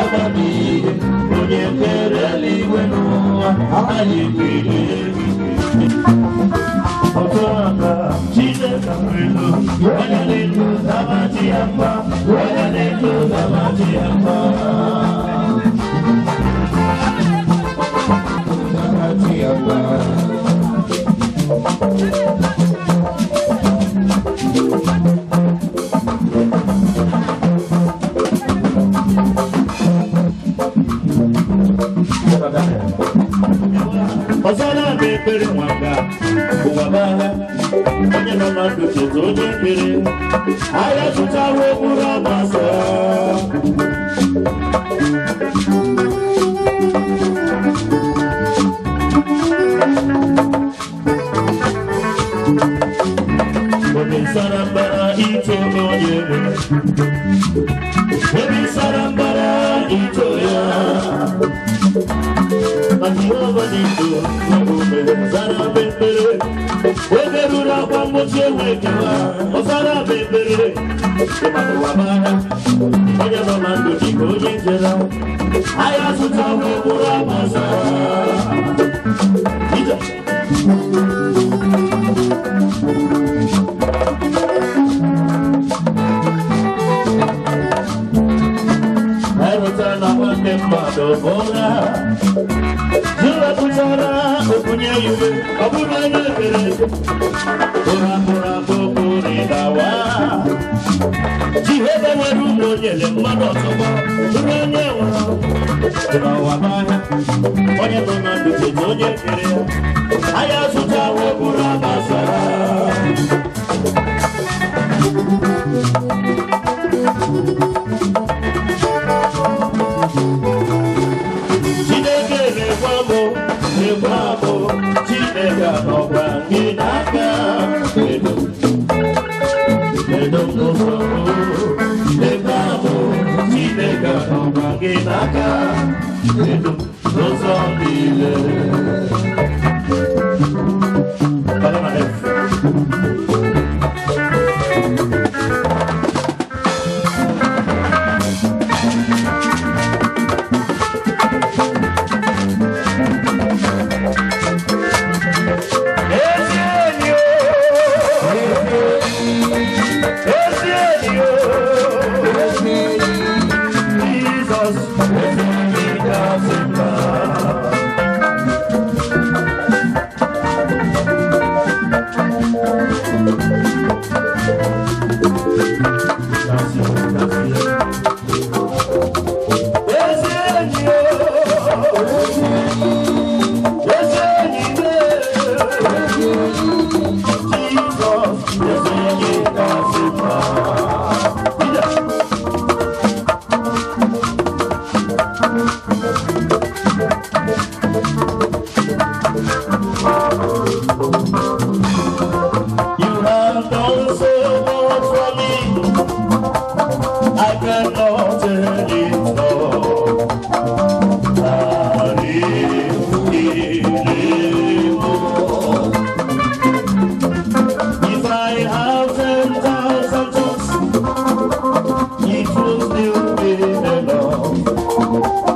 amamihe, onye kere eluigwe n'ụwa, anyị ekele gị. Ọtụ aka Chineke elu, onye na-eto zamachi ya mma, onye na-eto zamachi ya mma. Zamachi ya mma. Ọzọ na-abịa ekpere nwamba ụwa gbagha, onye nọ na ndụ cheta onye ekpere ahịa zụtara okpuru agbasa. Obi sara mbara ito onye nwe, obi sara mbara ito ya. Ma Jehova dị ndụ n'omume zara m ekpere. Oge ruru akwa mgbochi enwe kewa, ọ zara m ekpere. Ịmadụwa mara, onye nọ na ndụ dị ka onye jere. Ahịa zụta okpuru agbasa. Ije. Erutela na nwanne mmadụ bụ ụra. Jewepụtara okwunye ya uwe, ọ bụrụ onye ekere eke. Ụra pụrụ apụ pụrụ ịdawa. Jehova nwere ụmụ o nyere mmadụ ọtụtụ, bụrụ onye nwụrụ. Dị n'ụwa n'ahịa, onye nọ na ndụ cheta onye kere ya. Ahịa zụtawo okpuru agbasara. Chineke na-ekwe mụ, na-ekwe mụ, Chineke anọkwa gị n'aka. Edo, edo n'ụzọ mụ, na-ekwe mụ, Chineke anọkwa gị n'aka. Edo n'ụzọ niile. Banye na F. Ezi enyi o, ezi enyi o, Jizọs, ezi enyi kasị mma. Ezi enyi o, ezi enyi m, Jizọs, ezi enyi kasị mma. Ije. You have done so much for me, I cannot tell it all. If I have 10,000 tongues, it will still be enough.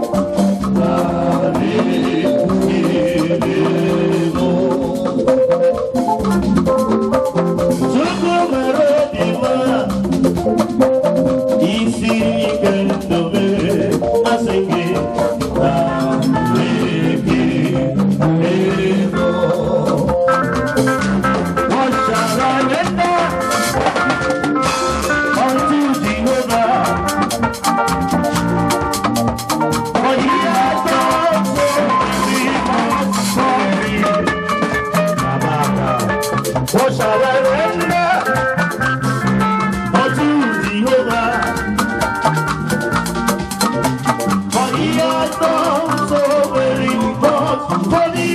Chukwu mara obi m, isi ike ndobe asị gị na eke ego. What shall I render unto Jehovah? For he has done so very much for me. What shall I render unto Jehovah? For he has done so very much for me.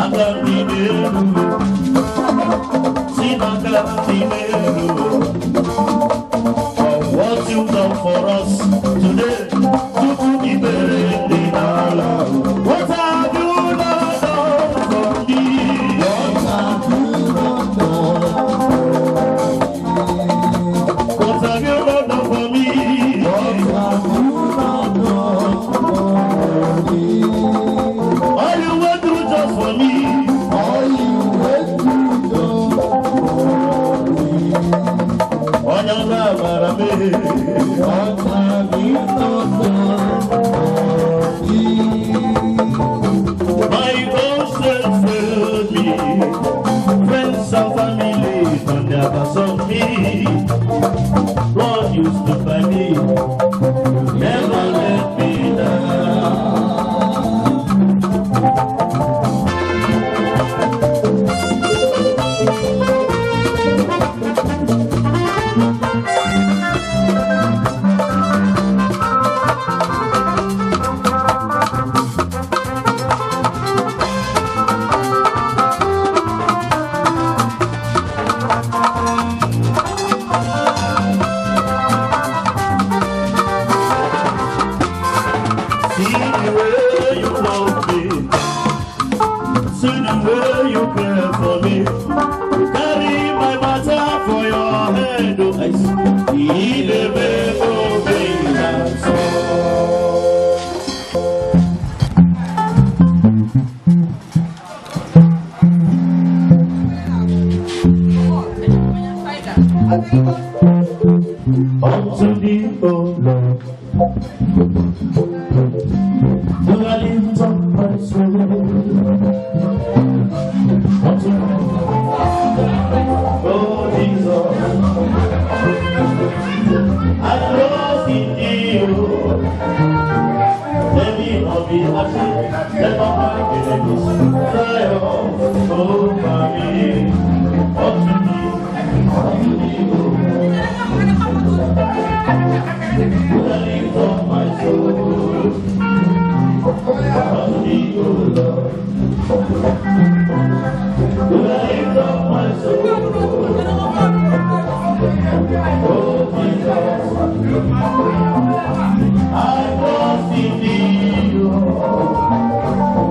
Aka m dị n'elu. Si n'aka m dị n'elu. For what you've done for us today, Chukwu ikpere dị n'ala. What have you not done for me? What have you not done? What have you not done for me? What have you not done for me? All you went through just for me. All you went through just for me. Onye ọma amara m. What have you not done for me? My own self failed me. Friends and family turned their backs on me. Lord, you stood by me. You never let me down. See the way you love me. See the way you care for me. You carry my matter for your head. Oh, I see the way you bring and so. Unto thee, O Lord. Do I lift up my soul? Unto thee, O Jesus. I trust in thee, O. Let me not be ashamed. Let not my enemies triumph over me. Unto thee, unto thee, O. Do I lift up my soul? Unto thee, O Lord. Do I lift up my soul? Oh Jesus, I trust in thee, O.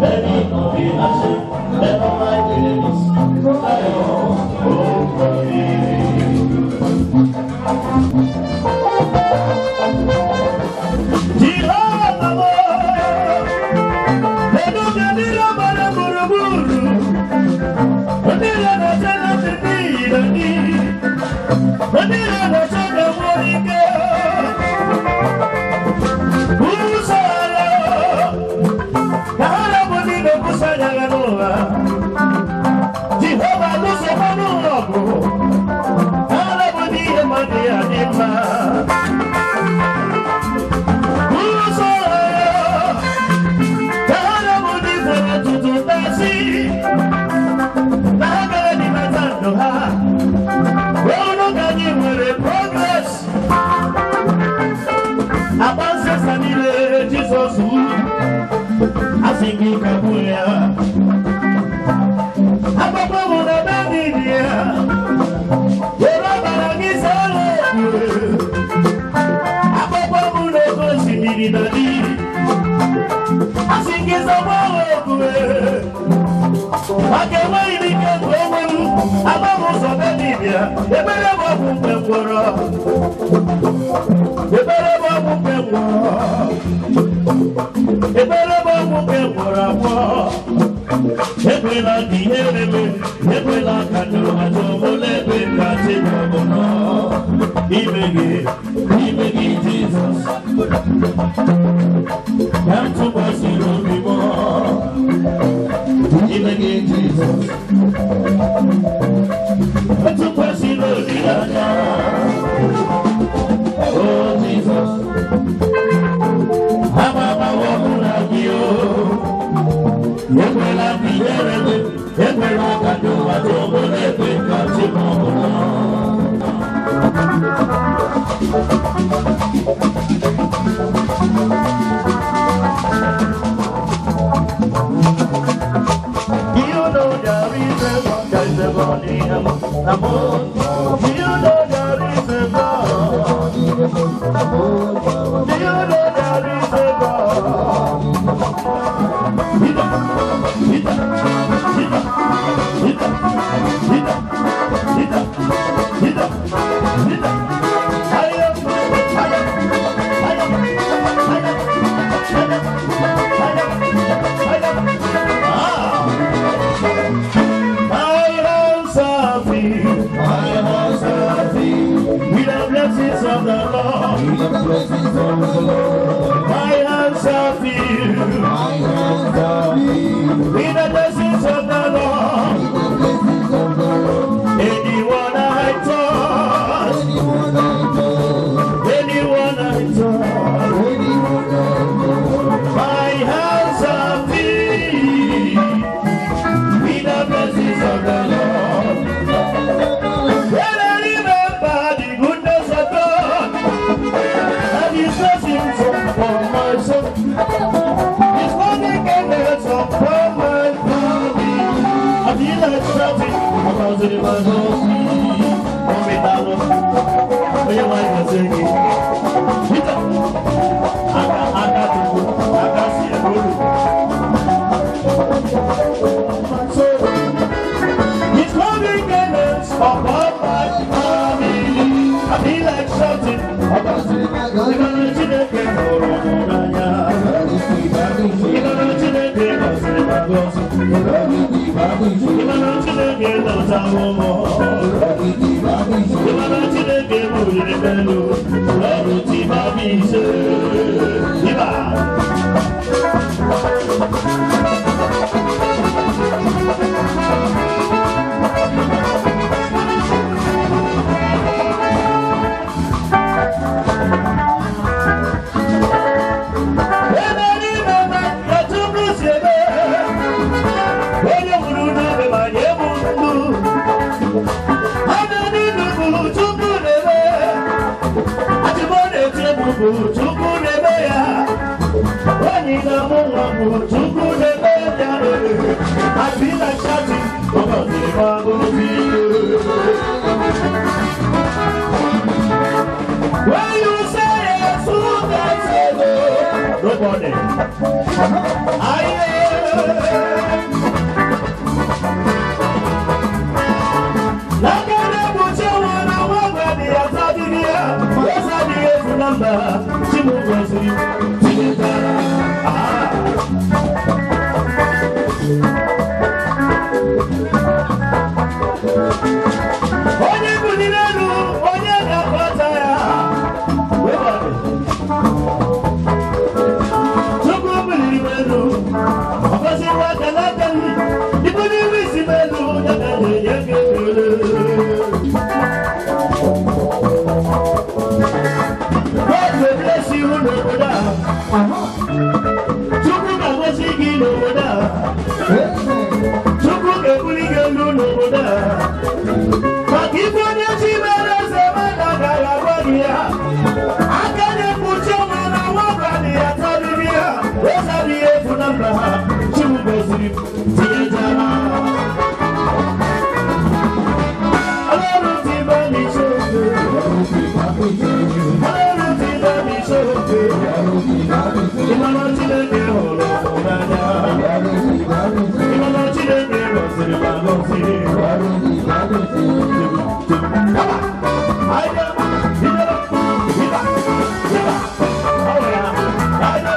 Let me not be ashamed. Let not my enemies triumph over me. Progress. Agbasesa niile Jizọs asị gị kagbuo ya. Agbakwa m na be niile ya. Were ọbara gị zere okpuru. Agbakwa m n'oke osimiri na di. Asị gị zọgba okpuru. Maka enweghị m ike nke onwe m, agba m ụzọ be dibịa, ebere m ọgwụ mgbe ngwọrọ. Ebere m ọgwụ mgbe ngwọrọ. Ebere m ọgwụ mgbe ngwọrọ agwọ. Ekwela ka ihere m, ekwela ka ndị ụwa jụọ m ole ebe ka Chineke nọ. Ime gị, ime gị Jizọs. Ka m tụkwasịrị obi m. Ime gị Jizọs. Tụkwasịrị olileanya. Oh Jizọs. Amabawo mụ na gị o. Ekwela ka ihere m, ekwela ka ndị ụwa jụọ m ole ebe ka Chineke nọ. Do you know there is a God? Do you know there is a God? Hita, hita, hita, hita, hita, hita, hita, hita. Higher, higher, higher, higher, higher, higher, higher. Ah! My house are filled, my house are filled with the blessings of the Lord. With the blessings of the Lord. My hands are filled, my hands are filled with the blessings of the Lord. With the blessings of the Lord. Anyone I touch, anyone I touch, anyone I touch, anyone I touch. My hands are filled with the blessings of the Lord. When I remember the goodness of God and His blessings upon my soul, His loving kindness upon my family, I feel like shouting about the rivers of me. Onye nwanyị gozie gị. Hita, aka aka Chukwu, aka si ebe olu. His loving kindness upon my family. I feel like shouting about the rivers Chineke hụrụ m n'anya. Ịmara Chineke gọziri m agọzi. Ịmara Chineke lọtawo m. Ịmara Chineke buliri m elu. Ọrụ tiba m ise. Ịba. Ebe n'ime na Chukwu si eme, onye nwụrụ n'obe ma nye m ndụ. Ebe niile bụ Chukwu na-eme, achịkwa na-eti egwu bụ Chukwu na-eme ya. Onye na-amụ nwa bụ Chukwu na-eme ya. I feel like shouting, ọ gọziri m agọzi. When you say yes, who can say no? Nobody. N'aka na-ekpuchi ọnwa na nwa agadi asadịghị ya, eze adịghị efu na mba, chi m gọziri, tinyetara. Ah! Onye buliri elu, onye ga-akpọta ya. Nobody. Chukwu buliri m elu, ọ gọziwo aka n'aka m, ibu n'ihu isi m elu, ya ka m na-enye gị ekele. God will bless you n'obodo a. Chukwu ga-agọzi gị n'obodo a. Chukwu ga-ebuli gị elu n'obodo a. Maka ife onye chi mere eze mmadụ agaghị agwa gị ya. Aka na-ekpuchi ọnwa na nwa abalị ya tarịrị ya. Eze adịghị efu na mba ha. Chi m gọziri m, tinyechara. Ọlọ́run ti bá mi ṣe é. Ọlọ́run ti bá mi ṣe é. Ịmara Chineke hụrụ m n'anya. Ịmara Chineke gọziri m agọzi. Aịda, ịda, ịda, ịda. Ọ bụ ya. Aịda,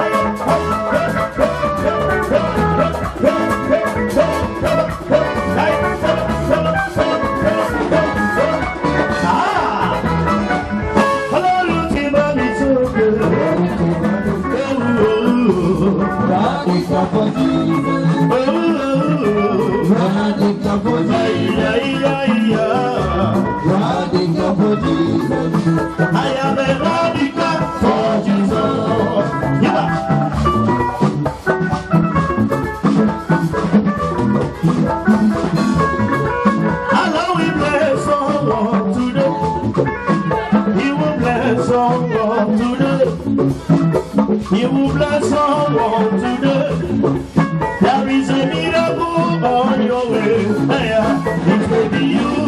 aịda, Ọlọ́run ti bá mi ṣe é. I am a radical for Jesus. Yeah. Allah will bless someone today. He will bless someone today. He will bless someone today. There is a miracle on your way. Yeah. It may be you.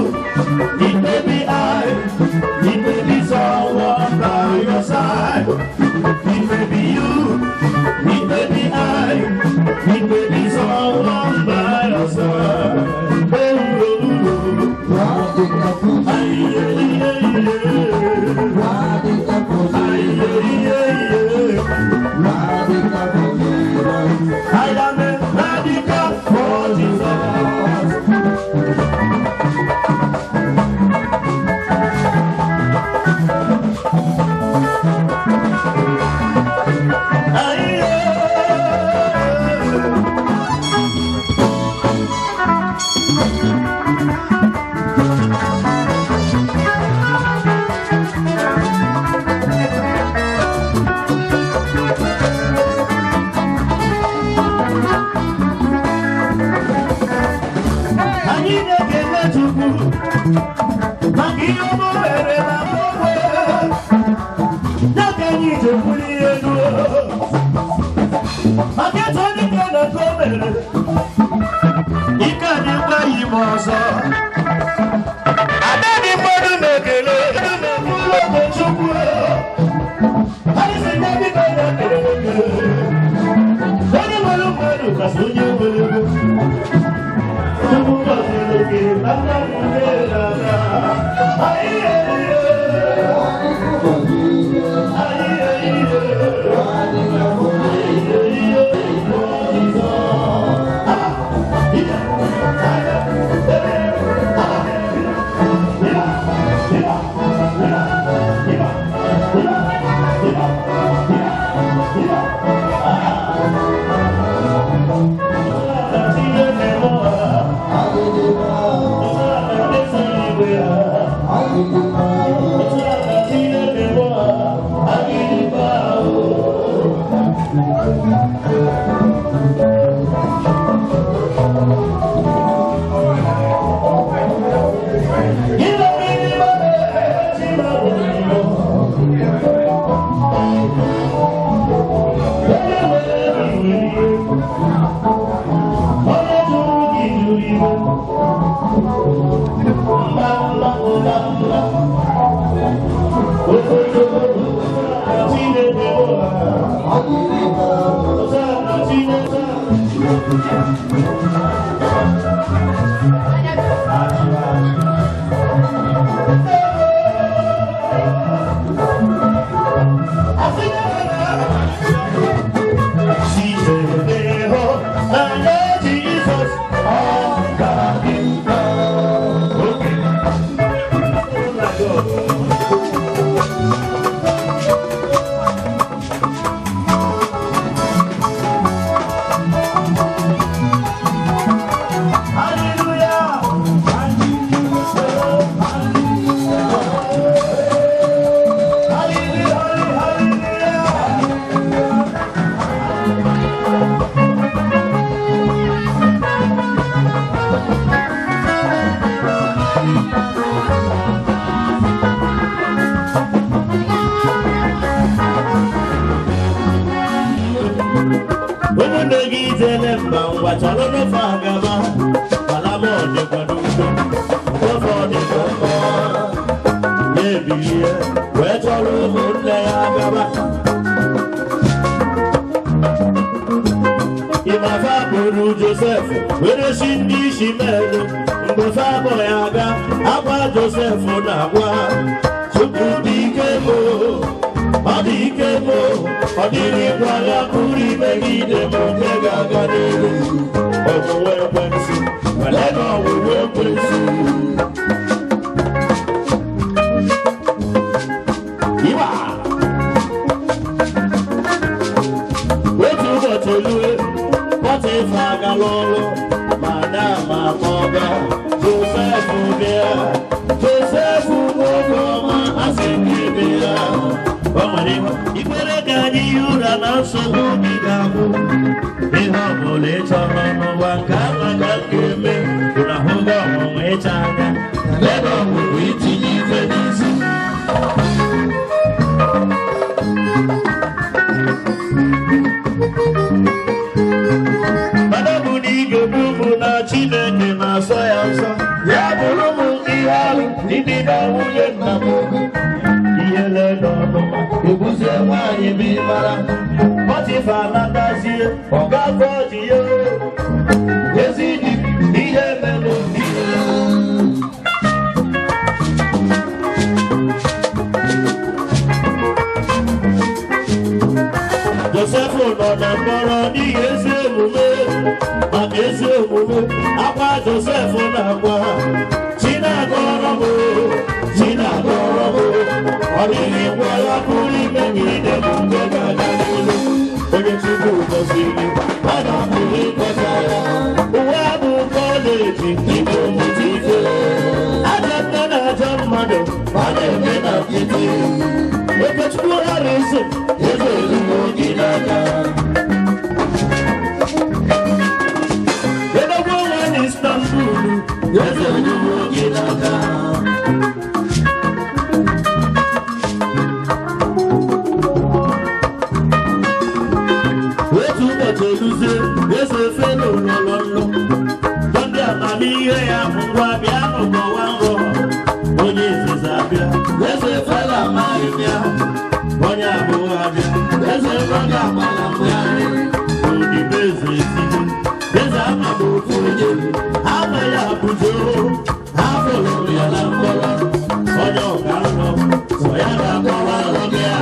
It may be someone by your side. I am a radical for Jesus. Anyị na-ekele Chukwu maka ihe ọma o mere na mgbanwe ya ka anyị ji ebuli ya elu maka etu onye ka na nke o mere ike anyị gbaghị m ọzọ adadị mmadụ na-ekele ụlọ Chukwu anyị si na biko ya kere ekele onye nwere mmadụ kasị onye nwere ego. Ụmụnne gị ijele mba ngwa chọrọ n'ofe agaba alama ọdịkwa n'udo ofe ọdịkwa mma ya ebilie wee chọrọ ụmụnne ya agaba ịmafa bụrụ Josef were si ndị isi melụ mgbe fa abụọ ya aga akwa Josef na-agwa tupu dị ike bụ ọ dị ike bụ ọ dịghị ngwa ya pụrụ imegide m nke ga-aga n'ihu ọwụwa ekwensu wele na ọwụwa ekwensu Iwa! Otu ụbọchị olue Pọtịfa agala ọrụ ma na-ama akpọga Josef bịa Josef nwoke ọma asị gị bịa o nwere ikwere ka anyị hie ụra na nsogbu gị ga-agwụ ihe ọ bụla ị chọrọ n'ụwa nke ahụ ka m ga-eme na ahụgo ọnwụnwa ịcha anya ebe ọgwụgwụ itinye ife n'isi mana bụ na ị ga-ebu mụ na Chineke na-asọ ya nsọ ya bụrụ m ihe arụ ndị na nwunye nna m ihe lee n'ọnụma ebuzie nwaanyị bụ ịmara Pọtịfa alatazie ihe, ọ ga-afọ ọjị ya. Ezi di ihe mere obi ya. Josef nọ na mkpọrọ n'ihi ezi omume, maka ezi omume akwa Josef na-akwa. Chinagọrọ m, Chinagọrọ m, ọ dịghị ngwa ya pụrụ imegide m mgbe ga-aga n'ihu. Onye Chukwu gọziri, ọ na-apụghị ịkọcha ya. Ụwa bụ kọleji igbo mụta ife. Ajọ nne na ajọ mmadụ, ọ na-eme na nkịtị. Okechukwu Harrison, eze ezigbo gị n'aka. Edogwu onwe na Istanbul, eze ezigbo gị n'aka. Otu ụbọchị eluzie, eze fero lọrọ nlọ. Ndị amamihe ya bụ ngwa bịa n'ụkọwa nrọ. Onye izizi abịa, eze fero amaghị m ya. Onye abụọ abịa, eze nrọ agbala mgharị. Odibo eze etigbo, eze ama m ofu onye, ama ya bụzo, afụrụ m ya na mkpọrọ. Onye ọka nrọ, sọ ya ga-akọwa nrọ gị a.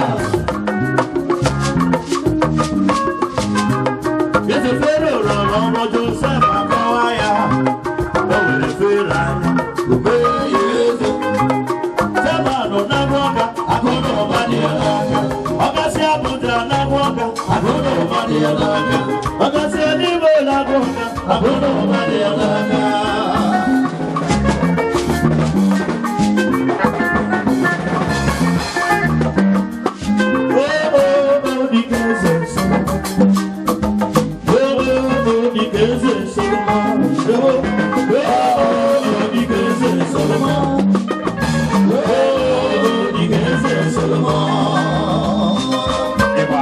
Eze Fero rọrọ nrọ Josef akọwa ya. O were Fero anya, o mee ya eze. Sebanụ na-agwa ọka, akụ na ụba dị ya n'aka. Ọgasị Abuja na-agwa ọka, akụ na ụba dị ya n'aka. Ọgasị Eluigwe na-agwa ọka, akụ na ụba dị ya n'aka. Oh, oh, oh, dike eze Solomon. Oh, oh, oh, dike eze Solomon. Oh, oh, oh, dike eze Solomon. Oh, oh, dike eze Solomon. Ịgba.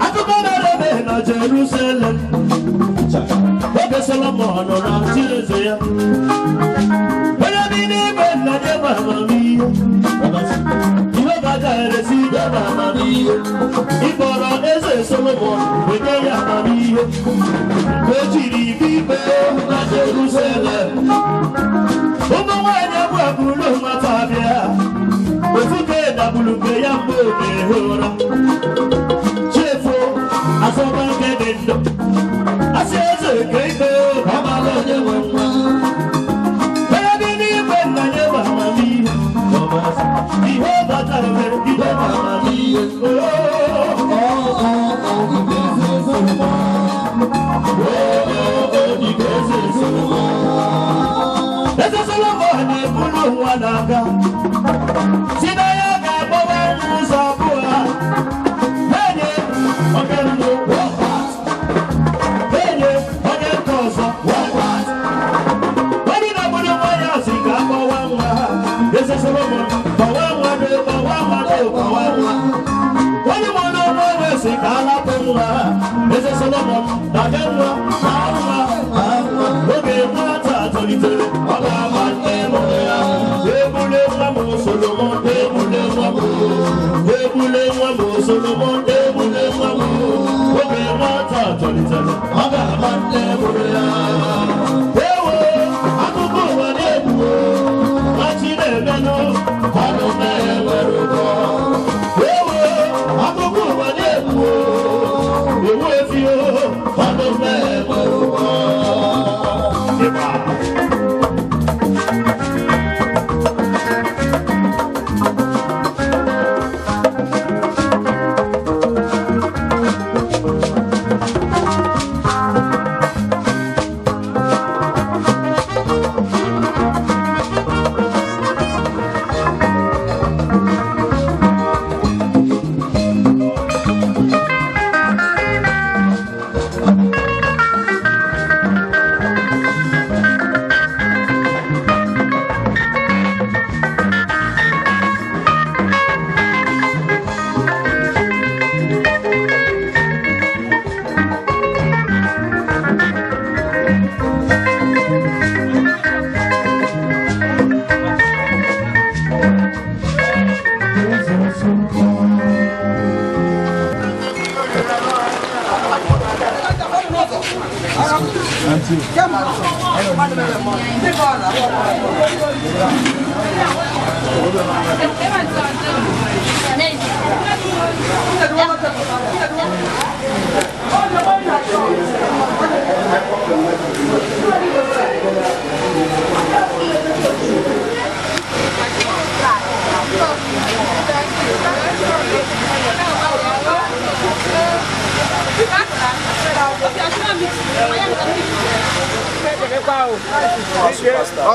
Akụkọ mere eme na Jerusalem oge Solomon nọ na-achị eze ya. Onye bi n'igwe nna nye m amamihe. Ihe ga-eresi nye m amamihe. Ịkpọrọ eze Solomon weta ya amamihe. Mgbe o jiri ibe ikpe na Jerusalem. Ụmụ nwaanyị abụọ abụrụ nwata abịa. Ofu ka dagburu nke ya mgbe ọ na-ehi ụra. Chefuo asọmpi nke dị ndụ. Asị eze nke ikpe ọ mara onye nwe nwa. Onye bi n'igwe nna nye m amamihe. Ihe batara mere ihe m amamihe. Eze Solomon na-eburu ụwa n'aka. Si na ya ga-agbawa ụzọ abụọ. Na-enye onye mbụ one part. Na-enye onye nke ọzọ one part. Onye na-agburu nwa ya si ka agbawa nwa ha. Eze Solomon gbawa nwa dị gbawa nwa dị gbawa nwa. Onye mụrụ nwa ya si ka alapụ nwa ha. Eze Solomon na-abịa nwa na nwa na nwa. Oge nwata tolitere, ọ ga-ama nne mụrụ ya. Ebule nwa m Solomon, ebule nwa m. Ebule nwa m Solomon, ebule nwa m. Oge nwata tolitere, ọ ga-ama nne mụrụ ya. Ewo, akụkọ ụwa na-egbu o. Nwa chi na-emenụ, ọnụ na-enwere ụgwọ. Ewo, akụkọ ụwa na-egbu o. Ewu efi o, ọnụ na-enwere ụgwọ. Ịgba.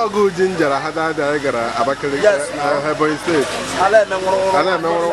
Ọgụ jinjara ha dada anyị gara Abakaliki, Ebonyi steeti. Ala eme nwụrụ. Ala eme nwụrụ.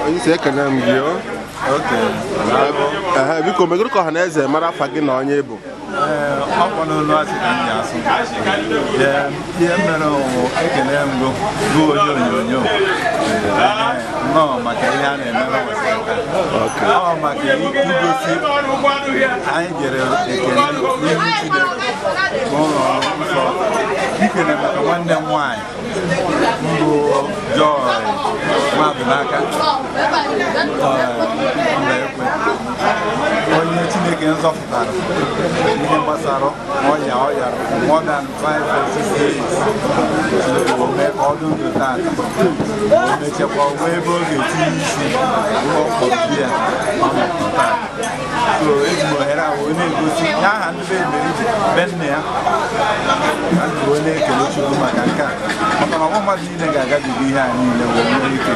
Onye ekene m gị o. Biko megoro ka ọha na eze mara afa gị na onye bụ. Ọkwa n'olu asị ka m ji asụ. Ihe mere ụwụ ekele m gụ bụ onye onyonyo nnọọ maka ihe a na-eme n'ụbọchị taa. Ọ maka igosi anyị jere ekele n'ihu Chineke n'ụlọ nsọ ikele maka nwanne m nwaanyị mbụ Joy Mmadụnaka onye Chineke nzọpụtara ihe gbasara ọya ọya more than 5 or 6 years. Chineke wee mee ka ọ dị ndụ tata, o mechakwa nwee ebe ọ ga-etinye isi ọ kpọrọ di ya ọ nọ taa. So eji m ohere a wee na-egosi ya aha ndị be Emerije be nne ya a wee na-ekele Chukwu maka nke a, maka na ọgbọ mmadụ niile ga-agabiga ihe a niile wee nwee ike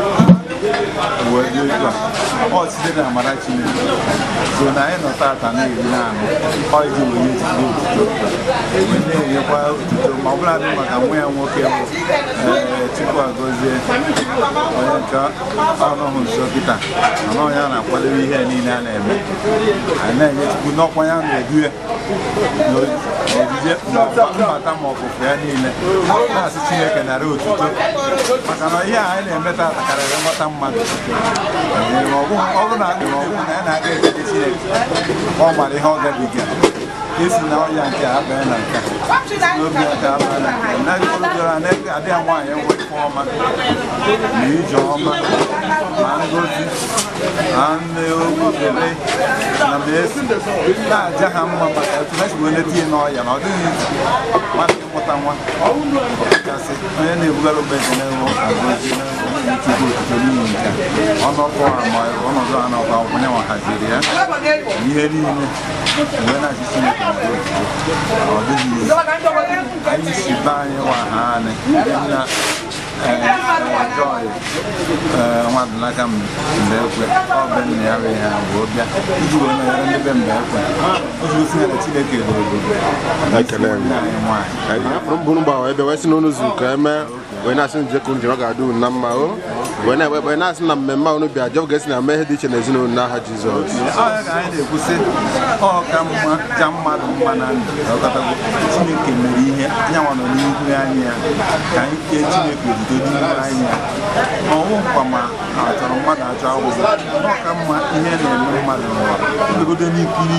wee dị otu a. Ọ site na amara Chineke so na anyị nọ tata na-eri na-aṅụ ọ iji wee nye Chukwu otuto wee na-enyekwa otuto ma ọ bụla dị maka nwa ya nwoke bụ Chukwu agọzie onye nke ọnọghị nso kịta mana onye a na-akwadebe ihe niile a na-eme. Anyị na-enye Chukwu n'ọkwa ya na-edu ya Ojije mbata ma ọpụpụ ya niile na-asị Chineke nara otuto maka na ihe a anyị na-eme tata karịrị nghọta mmadụ. Ọ bụrụ na ya na-aga ekele Chineke, ọ mara ihe ọ gabiga esi na ọya nke a abanye na nke n'obi aka abanye na nke na adịghị nwaanyị enwe ife ọma na ije ọma ma ngozi na nne ogbudere na esi na-aja ha mma maka etu ha si wee leta ihe n'ọya na ọ dịghị izu mmadụ ịmụta nwa ọkachasị onye na-ebugara ogbe n'ewu agọzi Chukwu otuto n'ihi nke ọnọkọ ma ọnọdụ a n'ọkwa onye nwa haziri ya ihe niile wee na-achị Chineke na otuto ọ dịghị izu anyị si be anyị nwa ha anyị na Joy nwadịnaka Mbaekwe ọ be nna ya bụ ihe bụ bịa iji wee nọnyere ndị be Mbaekwe iji gosi ha na Chineke bụ obodo anyị afụrụ mbụrụ mgbawa ebe wee sị na unu zuru ka eme wee na-asị nje ka njem ọ ga-adị unu na mma o wee na-ekpe ekpere na-asị na mmemme a unu bịa Jehova ga-esi na mee ihe dị iche na ezinụlọ n'aha Jizọs. Ọ ya ka anyị na-ekwusị ọ ka mma ja mmadụ mma na ndụ ọkọtago Chineke mere ihe anyanwụ nọ n'ihu anyị ya ka anyị kee Chineke otuto n'ihu anyị ya ọnwụ nkwa ma a chọrọ mmadụ achọ agwụgwọ ọ ka mma ihe na-eme mmadụ n'ụwa mbegodo n'ikiri.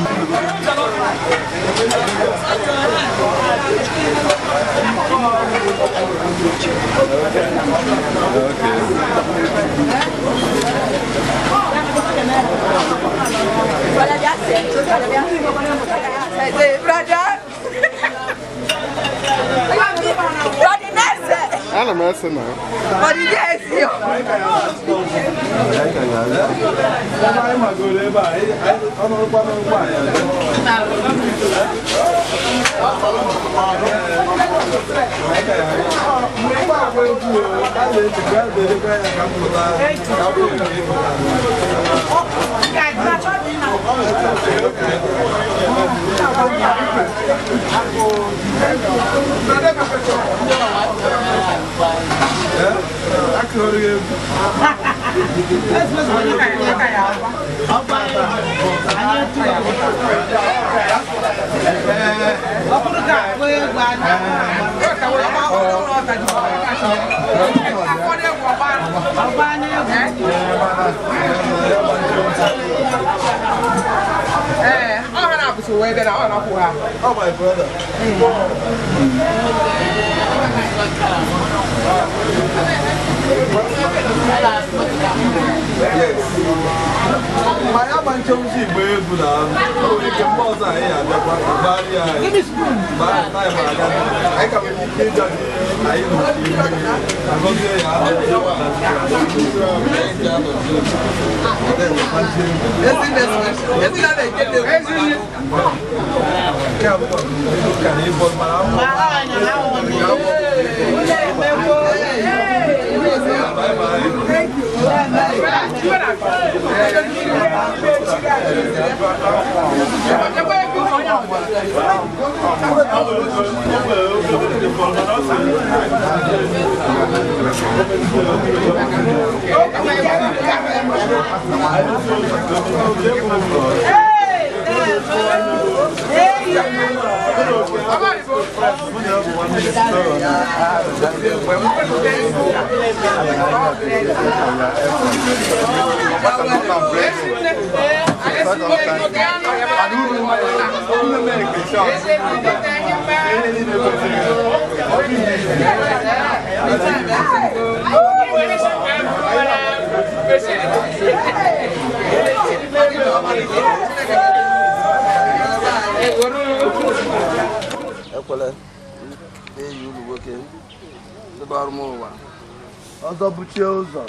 Ana m ese na Oh, my brother. Yes. Ma ya ma nchọmchi igbe egwu na o nwere ike mgbe ọzọ anyị abịakwa gbarịa anyị mgbe anyị taịm aga anyị ka nwere ike ịja gị anyị nọchi agọzie ya. Nke a bụkwa ka na ịbọ mara Ekwele eyi uru nwoke ndị gbara m ụwa ọzọ buchie ụzọ.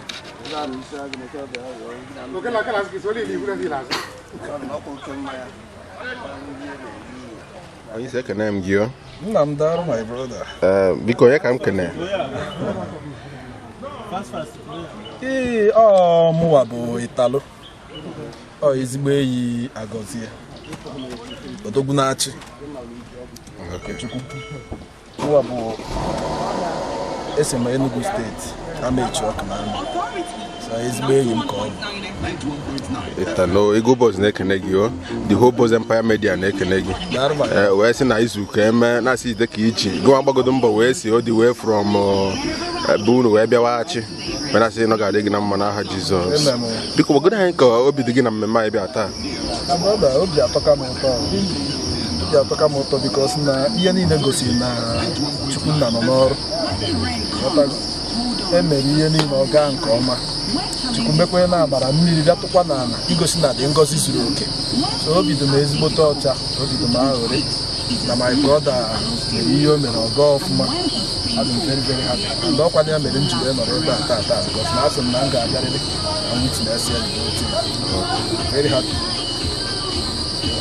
Onye isi ekene m gị o. Nna m daalụ, my brother. Ee, biko onye ka m kene? Ee, ọ mụwa bụ Italo. Ọ ezigbo enyi Agọzie. Odogwu na-achị. Okechukwu. Mụwa bụ esi m Enugu steeti. Amaechi Ọkụnanọ. So ezigbo enyi m ka ọ bụ. Itano Eagle Boys na-ekene gị o. The whole Boys Empire Media na-ekene gị. Wee sị na izu ka eme na-asị ide ka iji gụwa gbagodo mbọ wee si o dị wee from be unu wee bịawaghachi wee na-asị na ọ ga-adị gị na mma n'aha Jizọs. Amen. Biko gwagodo anyị ka obi dị gị na mmemme anyị bịa taa. Na brother, obi atọka m ụtọ, obi atọka m ụtọ because na ihe niile gosiri na Chukwunna nọ n'ọrụ. Ghọtago? E mere ihe niile ọ gaa nke ọma. Chukwu mekwe na amara mmiri bịatụkwa n'ala igosi na dị ngọzi zuru oke. So obi dị m ezigbote ọcha, obi dị m aghụrị na my brother mere ihe o mere ọ gaa ọfụma. Adị m very very happy, and ọkwa ya mere m ji wee nọrọ ebe a taa taa because na asị m na m ga-abịarịrị na witness ya, the whole thing. Very happy.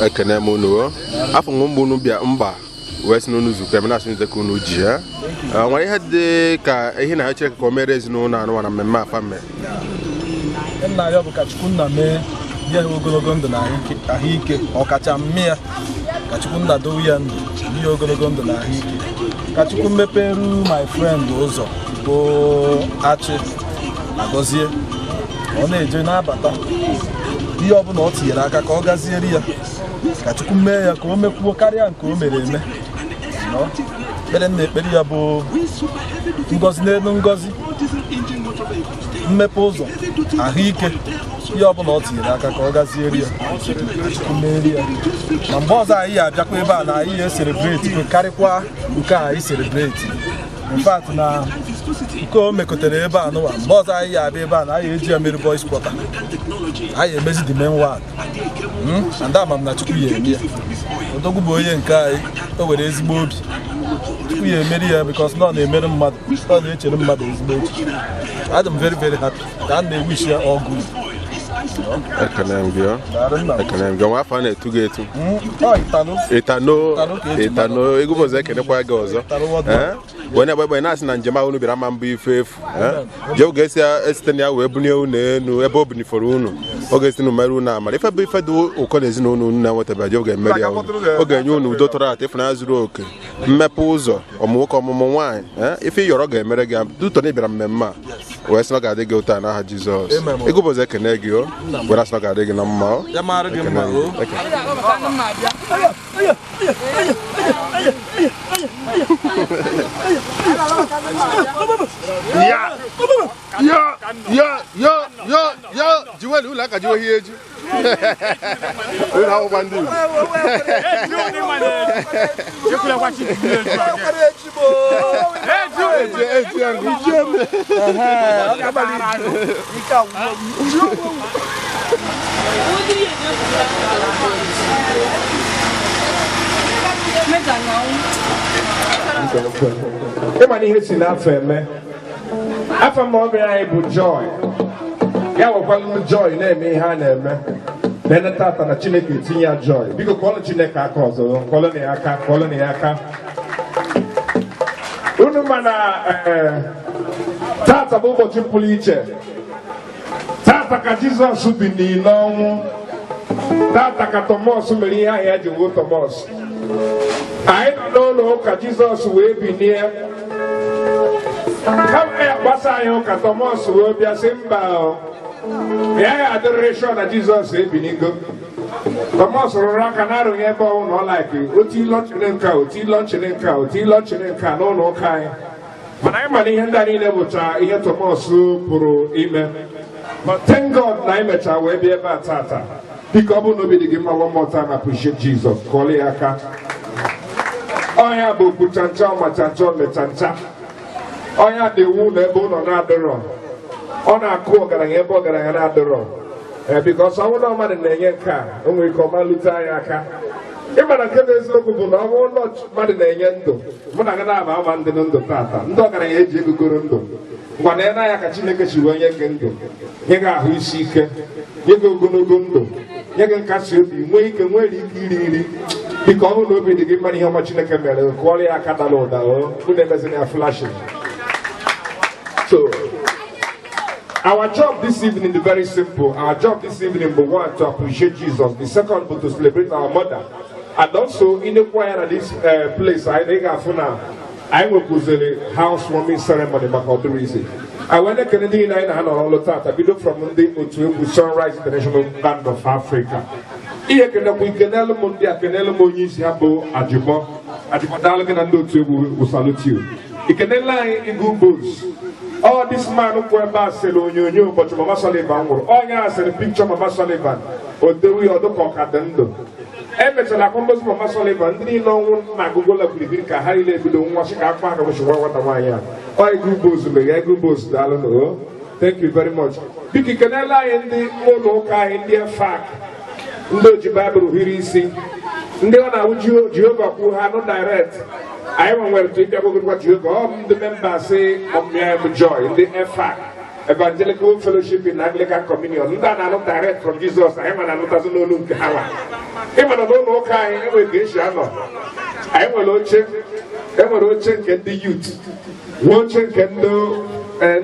Ekene m unu o. Afọ m mgbe unu bịa mba wee sị na unu zukọ eme na-asị ka unu ji ya. Nwere ihe dị ka ihe na Chineke ka o mere ezinụlọ anụwa na mmemme afa mere? Nna ya bụ ka Chukwunna mee nye ha ogologo ndụ na ahụike, ọkacha mme ya ka Chukwunna dowe ya ndụ, nye ya ogologo ndụ na ahụike, ka Chukwu meperu my friend ụzọ bụ Achị Agọzie, ọ na-eje na-abata, ihe ọbụla ọ tinyere aka ka ọ gaziere ya, ka Chukwu mee ya ka o mekwuo karịa nke o mere eme. No? Ekpere m na-ekpere ya bụ ngọzi n'elu ngọzi, mmepe ụzọ, ahụike, ihe ọbụla ọ tinyere aka ka ọ gaziere ya, ka Chukwu merie ya. Na mgbe ọzọ anyị ga-abịakwa ebe a na anyị ga-e celebrate karịkwa nke a anyị celebrate. In fact, na nke o mekọtara ebe a n'ụwa, mgbe ọzọ anyị ga-abịa ebe a na anyị eji ya mere boys quarter, anyị emezi the main ward. And ama m na Chukwu ya eme ya. Odogwu bụ onye nke anyị, o nwere ezigbo obi. Chukwu ya emeri ya because na ọ na-emere mmadụ, ọ na-echere mmadụ ezigbo echiche. Adị m very very happy ka a na-ewish ya all good. Ekene m gị o. Daalụ nna m. Ekene m gị. Nwa afọ a na-etu gị etu. Ọ Italo. Itano. Itano ka eji. Itano Eagle Boys ekenekwa gị ọzọ. Italo world. Wee na-agba egbe na-asị na njem ahụ unu bịara ama mbụ ife efu. Jee oge esi esite na ya wee bunie unu enu ebe o bunifọrọ unu, ọ ga-esi na mere unu amara ife bụ ife dị ụkọ na ezinụlọ unu na-enwetabeghị. Jee oge emeri ya unu, ọ ga-enye unu udo tọrọ atọ, ịfụnanya zuru oke, mmepe ụzọ, ọmụ nwoke, ọmụmụ nwaanyị. Ife ịyọrọ ga-emere gị dutọ na ịbịara mmemme a wee sị na ọ ga-adị gị ụtọ n'aha Jizọs. Amen. Eagle Boys ekene gị o, were asị na ọ ga-adị gị na mma o. Ya mara gị Ekene mma gị. o. Ekene. Ya ya ya ya ya ya jiwelu ụlọ aka jiwe ihe eju ụlọ akwụkwọ ndị Igbo. Eji eji ya ngụ. Ịma na ihe si n'afọ eme afọ ma ọ bịara anyị bụ Joy ya nwekwalụ m joy na-eme ihe a na-eme na tata na Chineke etinye ya joy. Biko kụọlụ Chineke aka ọzọ, kụọlụ na ya aka, kụọlụ na ya aka. Unu ma na tata bụ ụbọchị pụrụ iche. Tata ka Jizọs bili n'ọnwụ. Tata ka Tọmọs mere ihe ahụ ya ji wuo Tọmọs. Anyị nọ n'ụlọ ụka, Jizọs wee binie. Kama ya gbasa anyị ụka, Tọmọs wee bịa sị mba o. Ya ya adịrịrị sure na Jizọs ebinigo. Tọmọs rụrụ aka na-arụghị ebe ọnwụ na ọ like oti lọchịrị nka, oti lọchịrị nka, oti lọchịrị nka n'ụlọ ụka anyị. Mana anyị ma na ihe ndị a niile bụcha ihe Tọmọs pụrụ ime. But thank God na anyị mechaa wee bịa ebe a tata. Biko, ọ bụrụ na obi dị gị mma, one more time, appreciate Jesus. Kụọrọ ya aka. Ọnya bụ okwuchancha, ọmachancha, omechancha. Ọnya na-ewu ụlọ ebe ụlọ na-adịrọ. Ọ na-akụ ọgaranya ebe ọgaranya na-adịrọ. Ee, because ọ bụrụ na mmadụ na-enye nke a, o nwere ike ọma lute anyị aka. Ịma na nke bụ eziokwu bụ na ọ bụrụ na mmadụ na-enye ndụ, mụ na gị na-aba ama ndị ndụ tata, ndị ọgaranya eji egogoro ndụ. Ngwa na anya ka Chineke si wee nye gị ndụ, nye gị ahụ isi ike, nye gị ogologo ndụ, nye gị nkasi obi, nwee ike nwere ike iri nri. Biko, ọ bụrụ na obi dị gị mma ihe ọma Chineke mere, kụọrọ ya aka dara ụda o. Unu emezina ya flashing. So our job this evening is very simple. Our job this evening is one, to appreciate Jesus. The second, but to celebrate our mother. And also, in the choir at this place, I think I now, I will the housewarming ceremony maka ọ dịrị izi. Anyị wee na-ekele ndị niile anyị na ha nọrọ ọrụ tata, bido from ndị otu egwu Sunrise International Band of Africa. Ihe kenekwa ikenelu m ndị a, kenelu m onye isi ha bụ Ajụbọ. Ajụbọ, daalụ gị na ndị otu egwu, we salute you. Ikenela anyị Eagle Boys. All this man kwụ ebe a sịrị onyonyo ụbọchị Mama Sullivan nwụrụ. Onye a sịrị picture Mama Sullivan, o dewe ya ọdụ ka ọ ka dị ndụ. Emechara akwamozu Mama Sullivan, ndị niile ọnwụ na agụgụla okirikiri ka ha niile ebido nwa sị ka akpa aka kwụsịkwa nwata nwaanyị a. Ọ Eagle Boys mere. Eagle Boys, daalụ na o, thank you very much. Biko kenela anyị ndị ụlọ ụka anyị, ndị EFAC, ndị oji Baịbụl hiri isi, ndị ọ na-awụ Jehova kwuo ha nụ direct. Anyị nwere tụ ịbịa gwagwa Jehova. Ọ ndị members ọmụmụ Joy, ndị EFAC, Evangelical Fellowship in Anglican Communion, ndị a na-anụ direct from Jesus. Anyị ma na-anụtazi n'olu nke ha nwa. Ịma na n'ụlọ ụka anyị enwere ka esi anọ. Anyị nwere oche, enwere oche nke ndị youth, nwee oche nke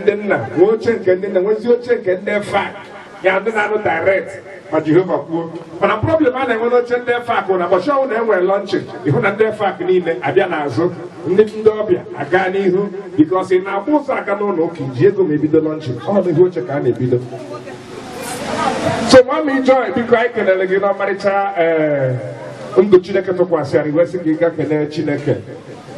ndị nna, nwee oche nke ndị nna, nwezi oche nke ndị EFAC ya, ndị na-anụ direct ma Jehova kwuo. Mana problem a na-enwe n'oche ndị EFAC bụ na ụbọchị ọnwụ na enwere launching, ịhụ na ndị EFAC niile abịa n'azụ, ndị ọbịa aga n'ihu, because ị na-agba ụzọ aga n'ụlọ ụka iji ego ma ebido launching, ọ n'ihu oche ka a na-ebido. So Mami Joy, biko, anyị kelere gị n'ọmarịcha ee ndụ Chineke tụkwasịrị wee sị ka ị ga kelee Chineke.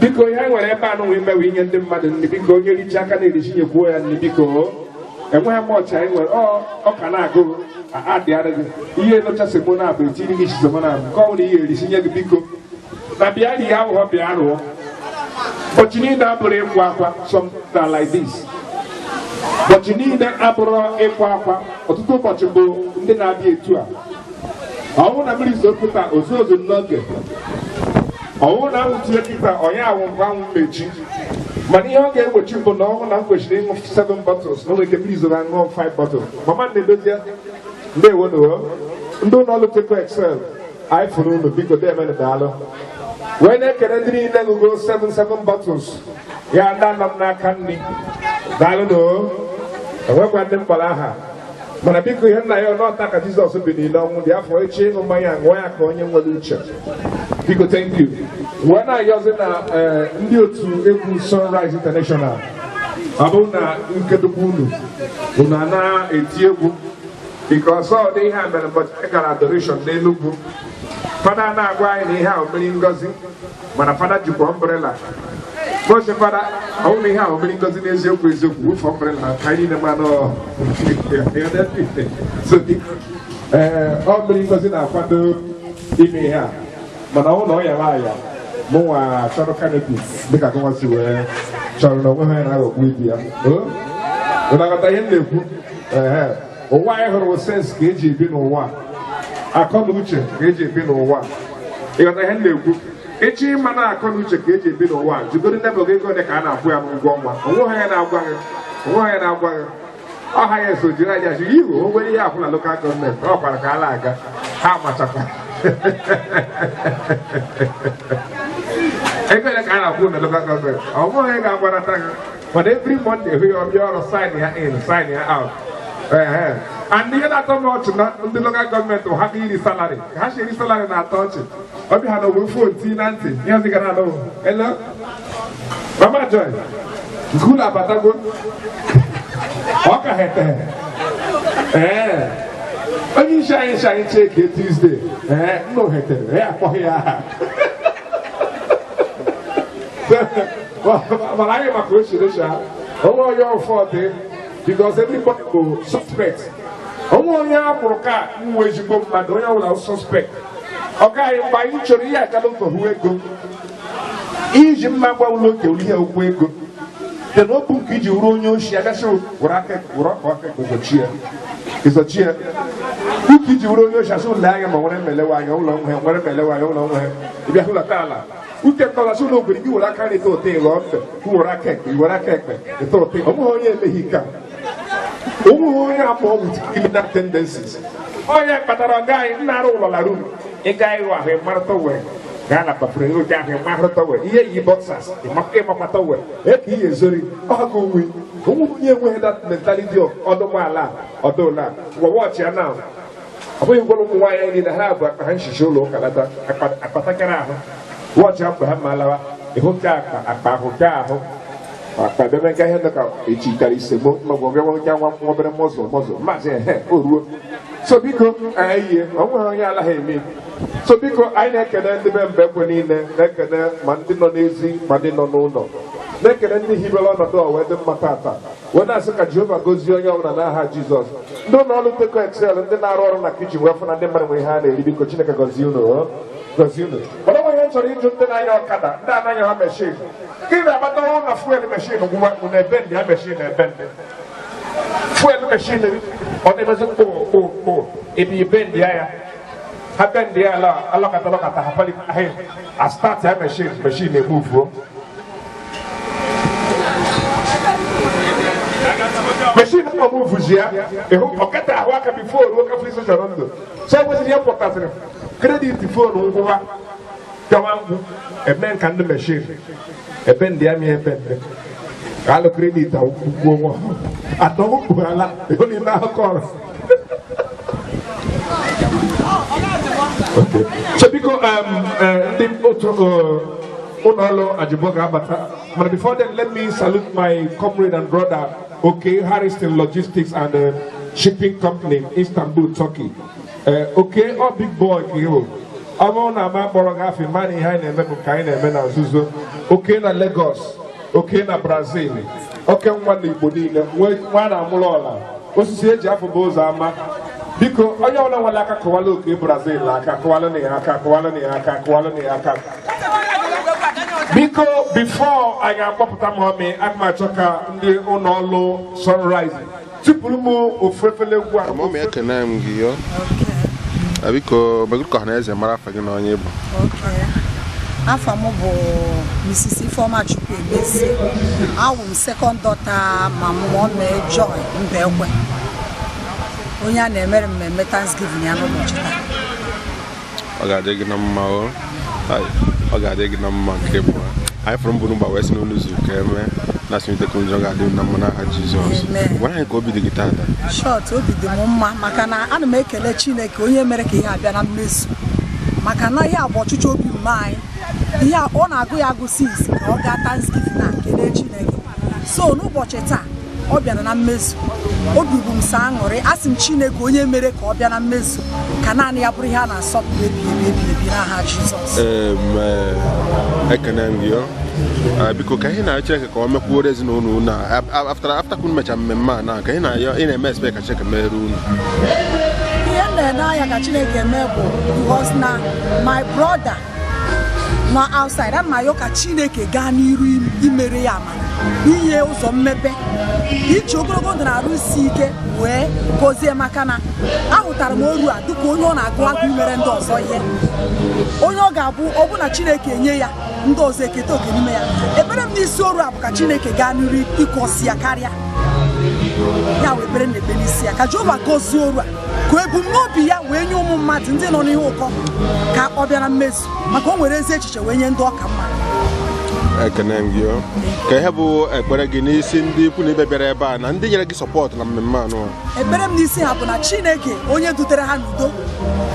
Biko, ihe anyị nwere ebe a nụnwa imewe inye ndị mmadụ nri. Biko, onye richa aka na-erichi, nyekwuo ya nri. Biko, enweghị m ọchị anyị nwere. Ọ ka na-agụ adịara gị ihe nụcha semona abụ etiri gị semona abụ nke ọ bụla ihe erisi nye gị. Biko, na bịa rie aghụghọ, bịa rụọ. Ụbọchị niile abụrụ ịkwa akwa. Some are like this. Ụbọchị niile abụrụ ịkwa akwa. Ọtụtụ ụbọchị bụ ndị na-abịa etu a. Ọnwụ na mmiri zo kịta, ozu ozu n'oge. Ọnwụ na anwụ tinye kịta, onye anwụ nkwa anwụ mmechi. Mana ihe ọ ga-egbochi bụ na ọnwụ na m kwesịrị ịṅụ 7 bottles, na o nwere ike mmiri zoro aṅụọ 5 bottles. Mama na-edozi ya, ndewo nụ. Ndị ụlọ ọrụ Tekno Excel, anyị fụrụ unu. Biko, deemenụ, daalụ. Wee na-ekele ndị niile ṅụgo 7 7 bottles ya, ndị anọ m n'aka nri, daalụ nụ. Enwekwa ndị mkpọrọ aha, mana biko, ihe nna ya n'ọta ka Jizọs biliri n'ọnwụ dị afọ echi. Ịṅụ mmanya, ṅụọ ya ka onye nwere uche. Biko, thank you. Wee na-ayọzi na ndị otu egwu Sunrise International, ọ bụrụ na nkedokwa unu, unu a na-eti egwu, because ọ dị ihe a mere ụbọchị anyị gara adoration n'Enugwu. Fada na-agwa anyị na ihe a mmiri ngozi, mana fada jikwa umbrella. Bọchị fada, ọ bụrụ na ihe ahụ mmiri ngozi n'eziokwu eziokwu, wụfu umbrella ka anyị niile manụ. So ee, ọ mmiri ngozi na-akwado ime ihe a, mana ọ bụrụ na ọ yara aya, mụnwa chọrọ canopy dịka gụnwa si wee chọrọ na onwe ha na-aghọgbu ibi ya. Ụ na-aghọta ihe m na-ekwu? Ee, ụwa anyị hụrụ, sense ka eji ebi n'ụwa, akọ na uche ka eji ebi n'ụwa. Ịghọta ihe m na-ekwu? Echi ịma na akọ na uche ka eji ebi n'ụwa, jụgoro neighbour gị ego ole ka a na-akwụ ya n'ụgwọ ọnwa. Onwe ha na-agwa gị, onwe ha na-agwa gị ọha ya eso jiri anya jiri ihu o nwere ihe akwụ na local government. Ọ kwara ka a na-aga ha machakwa ego ole ka a na-akwụ na local government. Ọ bụghị ga-agwarata gị, mana every Monday hụ ya, ọbịa ọrụ, sign ya in, sign ya out. Ehe, and ihe na-atọ m ọchị na ndị local government ha ga iri salary, ka ha si eri salary na-atọ ọchị. Ọbịa ha na ogbe phone tii na ntị ihe ọzọ gara anụ. Hello, Mama Joy, nke ụlọ abatago, ọ ka hete. Ee, onye isi anyị si anyị chee ka Tuesday. Ee, nna ohetere ya akpọghị ya aha, mana anyị maka ochirecha onwe onye ụfọdụ, because everybody bụ suspect. Onwe onye a mụrụ ka nwe ezigbo mmadụ, onye ọbụla suspect. Ọ gaghị mgbe anyị chọrọ ihe agala ụzọ hụ ego iji mma gwa ụlọ oke ihe okwu ego dị na okwu nke iji wuru onye oshi agasị were aka were ọkụ aka ịzọchi ya, ịzọchi ya uke iji wuru onye oshi asị ụlọ anya ma nwere mmelewe anya ụlọ nwe nwere mmelewe anya ụlọ nwe ịbịa hụlata ala uche kọlasị ụlọ okwere gị were aka nri ụtọ ịghọ mbe, were aka ekpe, were aka ekpe ịta ụtọ. Onweghị onye emeghị ike a, onweghị onye akpọ with criminal tendencies. Onye kpatara ọga anyị nna arụ ụlọ lara uru ịga ịghọ ahụ ịmara towel gaa na bafere oge ahụ ịmara towel ihe yi boxers ịmakwa towel eke ihe ezori ọkụ onwe onwe onye enweghị that mentality of ọdụmala ọdụla wọchị ya na ọ bụghị gwara ụmụ nwaanyị niile ha bụ akpa ha nchicha ụlọ ụka lata akpatakara ahụ wọchị ya mgbe ha ma lawa ịhụ nke akpa akpa ahụ nke ahụ. Akpa bịa mega ihe dịka echitara isemo maọbụ bịa nwecha nwa obere mọzụ mọzụ maazị ehe o ruo. So biko anyị yie o nweghị onye alaghị eme. So biko anyị na-ekene ndị be Mbekwe niile, na-ekene ma ndị nọ n'ezi ma ndị nọ n'ụlọ, na-ekene ndị hibere ọnọdụ a wee dị mma tata, wee na-asị ka Jehova gozie onye ọbụla n'aha Jizọs. Ndị ụlọ ọrụ Teko Excel, ndị na-arụ ọrụ na kichin wee fụ na ndị mmadụ nwere ihe a na-eri, biko Chineke gọzie unu, gọzie unu. Mana onwe ihe m chọrọ ịjụ ndị na-anya ọkada, ndị anaghị ha meshin, gịnị na-akpata ọnwụ na fuel meshin gwụwa na ebe ndị ha meshin ebe ndị fuel meshin ọ na-emezi mkpụ mkpụ mkpụ ebe ibe ndị ya ha be ndị ya alọkata lọkata ha pali ha start ya meshin meshin emuvuo machine ọ move ya ịhụ ọkata ahụ aka bifo ruo ka free social ndụ. So ekwesịrị ihe pụtasịrị kredit foonu ngwụwa pịawa ngwụ eme nka ndị machine ebe ndị amị ebe ndị ka alụ kredit akwụkwọ nwa atọgbu ala ịhụ n'ime akụkọ ọrụ. So biko ndị otu ụlọ ọrụ Ajibo ga-abata, mana before then let me salute my comrade and brother Oke Harrison Logistics and Shipping Company in Istanbul, Turkey. Oke ọ big boy ka ịhụ ọ bụrụ na ama kpọrọ gị afọ ma na ihe anyị na-eme bụ nke anyị na-eme na nzuzo. Oke na Lagos, Oke na Brazil, oke nwa na Igbo niile nwa na-amụrụ ọla osisi eji afọ bụ ụzọ ama. Biko onye ọbụla nwere aka kụwala Oke Brazil aka, kụwala na ya aka, kụwala na ya aka, kụwala na ya aka. Biko before anyị akpọpụta mọmị, aga m achọ ka ndị ụlọ ọrụ Sunrise tụpụrụ m ofu efere egwu a. Mọmị, ekene m gị yo. Biko megoro ka ọha na eze mara afa gị na onye bụ. Afa m bụ Mrs. Ifeoma Chukwuemezi. Awụ m second daughter ma mọmị Joy Mbekwe, onye a na-emere mmemme Thanksgiving ya n'ụbọchị taa. Ọ ga-adị gị na mma o. Ọ ga-adị gị na mma nke bụ anyị fụrụ mbụ n'ụgba wee sị n'ụlọ izu ka eme na asịmite njọ ga-adị na mma n'aha Jizọs. Gwara anyị ka obi dị gị tata. Shọt, obi dị m mma maka na ana m ekele Chineke onye mere ka ihe abịa na mmezu, maka na ihe a bụ ọchịchọ obi mma anyị. Ihe a ọ na-agụ ya agụ sis ka ọ gaa Thanksgiving na kelee Chineke. So n'ụbọchị taa ọ bịara na mmezu, obi bụ m sọ aṅụrị. Asị m Chineke onye mere ka ọ bịa na mmezu ka naanị ya bụrụ ihe a na-asọpụrụ ebi ebi ebi ebi n'aha Jizọs. Ekene m gị. Biko ka ihe na Chineke ka ọ mekwuoro ezinụlọ unu a after unu mechara mmemme a na ka ị na-eme expect ka Chineke mere unu. Ihe m na-ene anya ka Chineke mee bụ because na my brother nọ outside, ana m ayọ ka Chineke gaa n'iru imere ya amara, inye ụzọ mmepe, iji ogologo ndụ na-arụ isi ike wee gọzie, maka na ahụtara m oru a dịka onye ọ na-agụ agụ imere ndị ọzọ ihe, onye ọ ga-abụ ọ bụ na Chineke enye ya ndị ọzọ eketa oke n'ime ya. Ekpere m n'isi oru a bụ ka Chineke gaa n'iru ịkọsi ya karịa ya, wee ekpere na-ekpe n'isi ya ka Jehova gọzie oru a, ka ebumnobi ya wee nye ụmụ mmadụ ndị nọ n'ihe ụkọ ka ọ bịa na mmezu, maka o nwere ezi echiche wee nye ndị ọka mma. Ekene m gị. Ka ihe bụ ekpere gị n'isi ndị ikwu na ibe bịara ebe a na ndị nyere gị sọpọtụ na mmemme anụ a? Ekpere m n'isi ha bụ na Chineke onye dutere ha n'udo,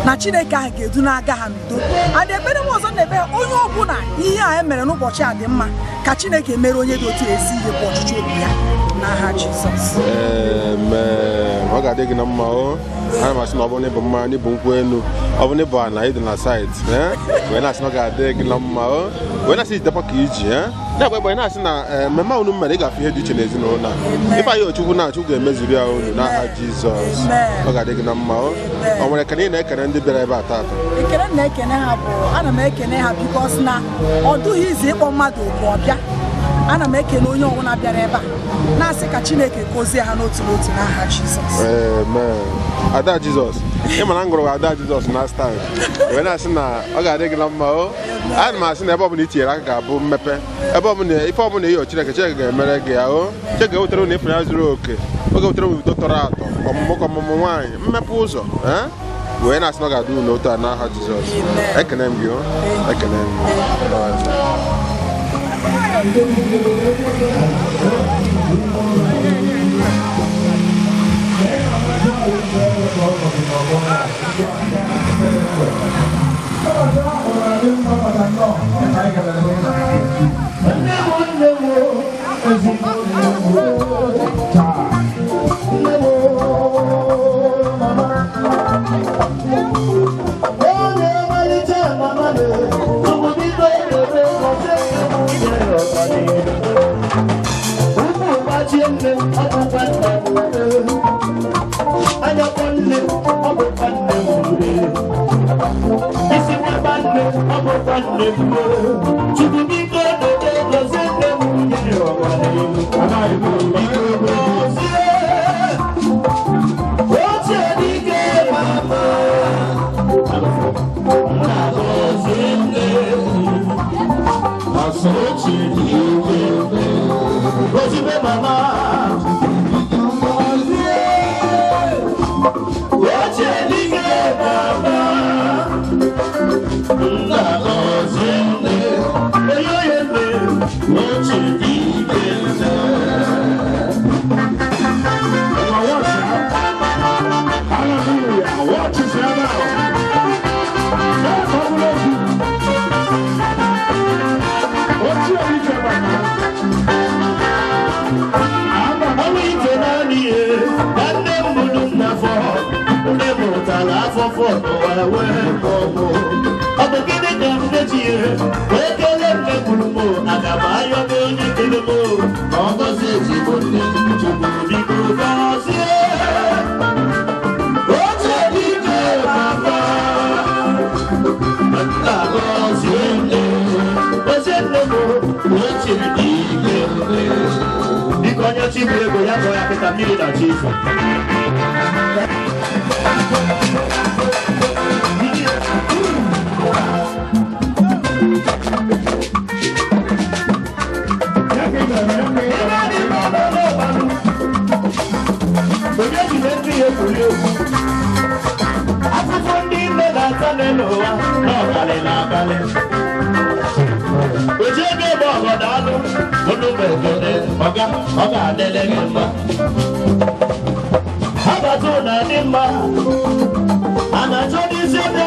na Chineke ahụ ga-edu n'aga ha n'udo. Adị ekpere m ọzọ na-ekpe onye ọbụla ihe a emere n'ụbọchị a dị mma, ka Chineke mere onye dị otu ezi ihe bụ ọchịchọ obi ya n'aha Jizọs. Ọ ga-adị gị na mma o. Ana m asị na ọ bụrụ na ịbụ mma, n'ịbụ nkwụ elu, ọ bụrụ na ịbụ ana ịdị na saịtị, wee na-asị na ọ ga-adị gị na mma o. Wee na-asị jidekwa ka iji na-agba egbe na-asị na mmemme unu mere ị ga-afụ ihe dị iche n'ezinụlọ a. Ife anyị Ochukwu na-achụ ga-emezuru ya unu n'aha Jizọs. Ọ ga-adị gị na mma o. Ọ nwere ekene ị na-ekene ndị bịara ebe a taata? Ekele m na-ekene ha bụ ana m ekene ha bikos na ọ dụghị izu ịkpọ mmadụ oku ọbịa. Ana m ekene onye ọbụla bịara ebe a na-asị ka Chineke gozie ha n'otu n'otu n'aha Jizọs. Amen. Ada Jizọs, ị ma na m gụrụ Ada Jizọs last time, wee na-asị na ọ ga-adị gị na mma o. Ana m asị na ebe ọbụla i tinyere aka ga-abụ mmepe, ebe ọbụla ife ọbụla ịyọ Chineke, Chineke ga-emere gị ya o. Chineke ga-ewetara unu ịfụnanya zuru oke, ọ ga-ewetara unu udo tọrọ atọ, ọmụmụ ka ọmụmụ nwaanyị, mmepe ụzọ, wee na-asị na ọ ga-adị unu otu a n'aha Jizọs. Ekene m gị o, ekene m gị. Nne m. Chukwu biko dobe gọzie nne m nyere ọwa n'elu. Biko gọzie ochie dike mama. Nna gọzie nne. Asọ ochie dike nne. Gọzibe mama. Gọzie ochie dike mama. Nna gọzie nne. Oyoyo nne. Ochie dike nne. Hallelujah. Watch it now. Ọnwụ ite naanị ihe na nne m bụrụ m n'afọ, nne m tara afọfọ n'ụwa wee kpọọ m. Ọ bụ gịnị ka m meji ihe wee kelee nne gburu m? Aga m ayọ m onye kere m ka ọ gọzie ezigbo nne. Chukwu biko gọzie oche dike mama. Nna gọzie nne, gọzie nne m oche dike nne. Biko onye chi bụ ego ya kọọ ya kịta, mmiri na chi ifo. Onye ji na ndị ya egwuri egwu, afụfụ ndị nne na-ata n'ụwa n'ọbalị n'abalị. Oji ego ebe ọgọdọ anụ ụnụ bụ ekele ọga, ọ ga-adịlị gị mma. Abata ụnụ adị mma, a na-achọ n'isi ebe.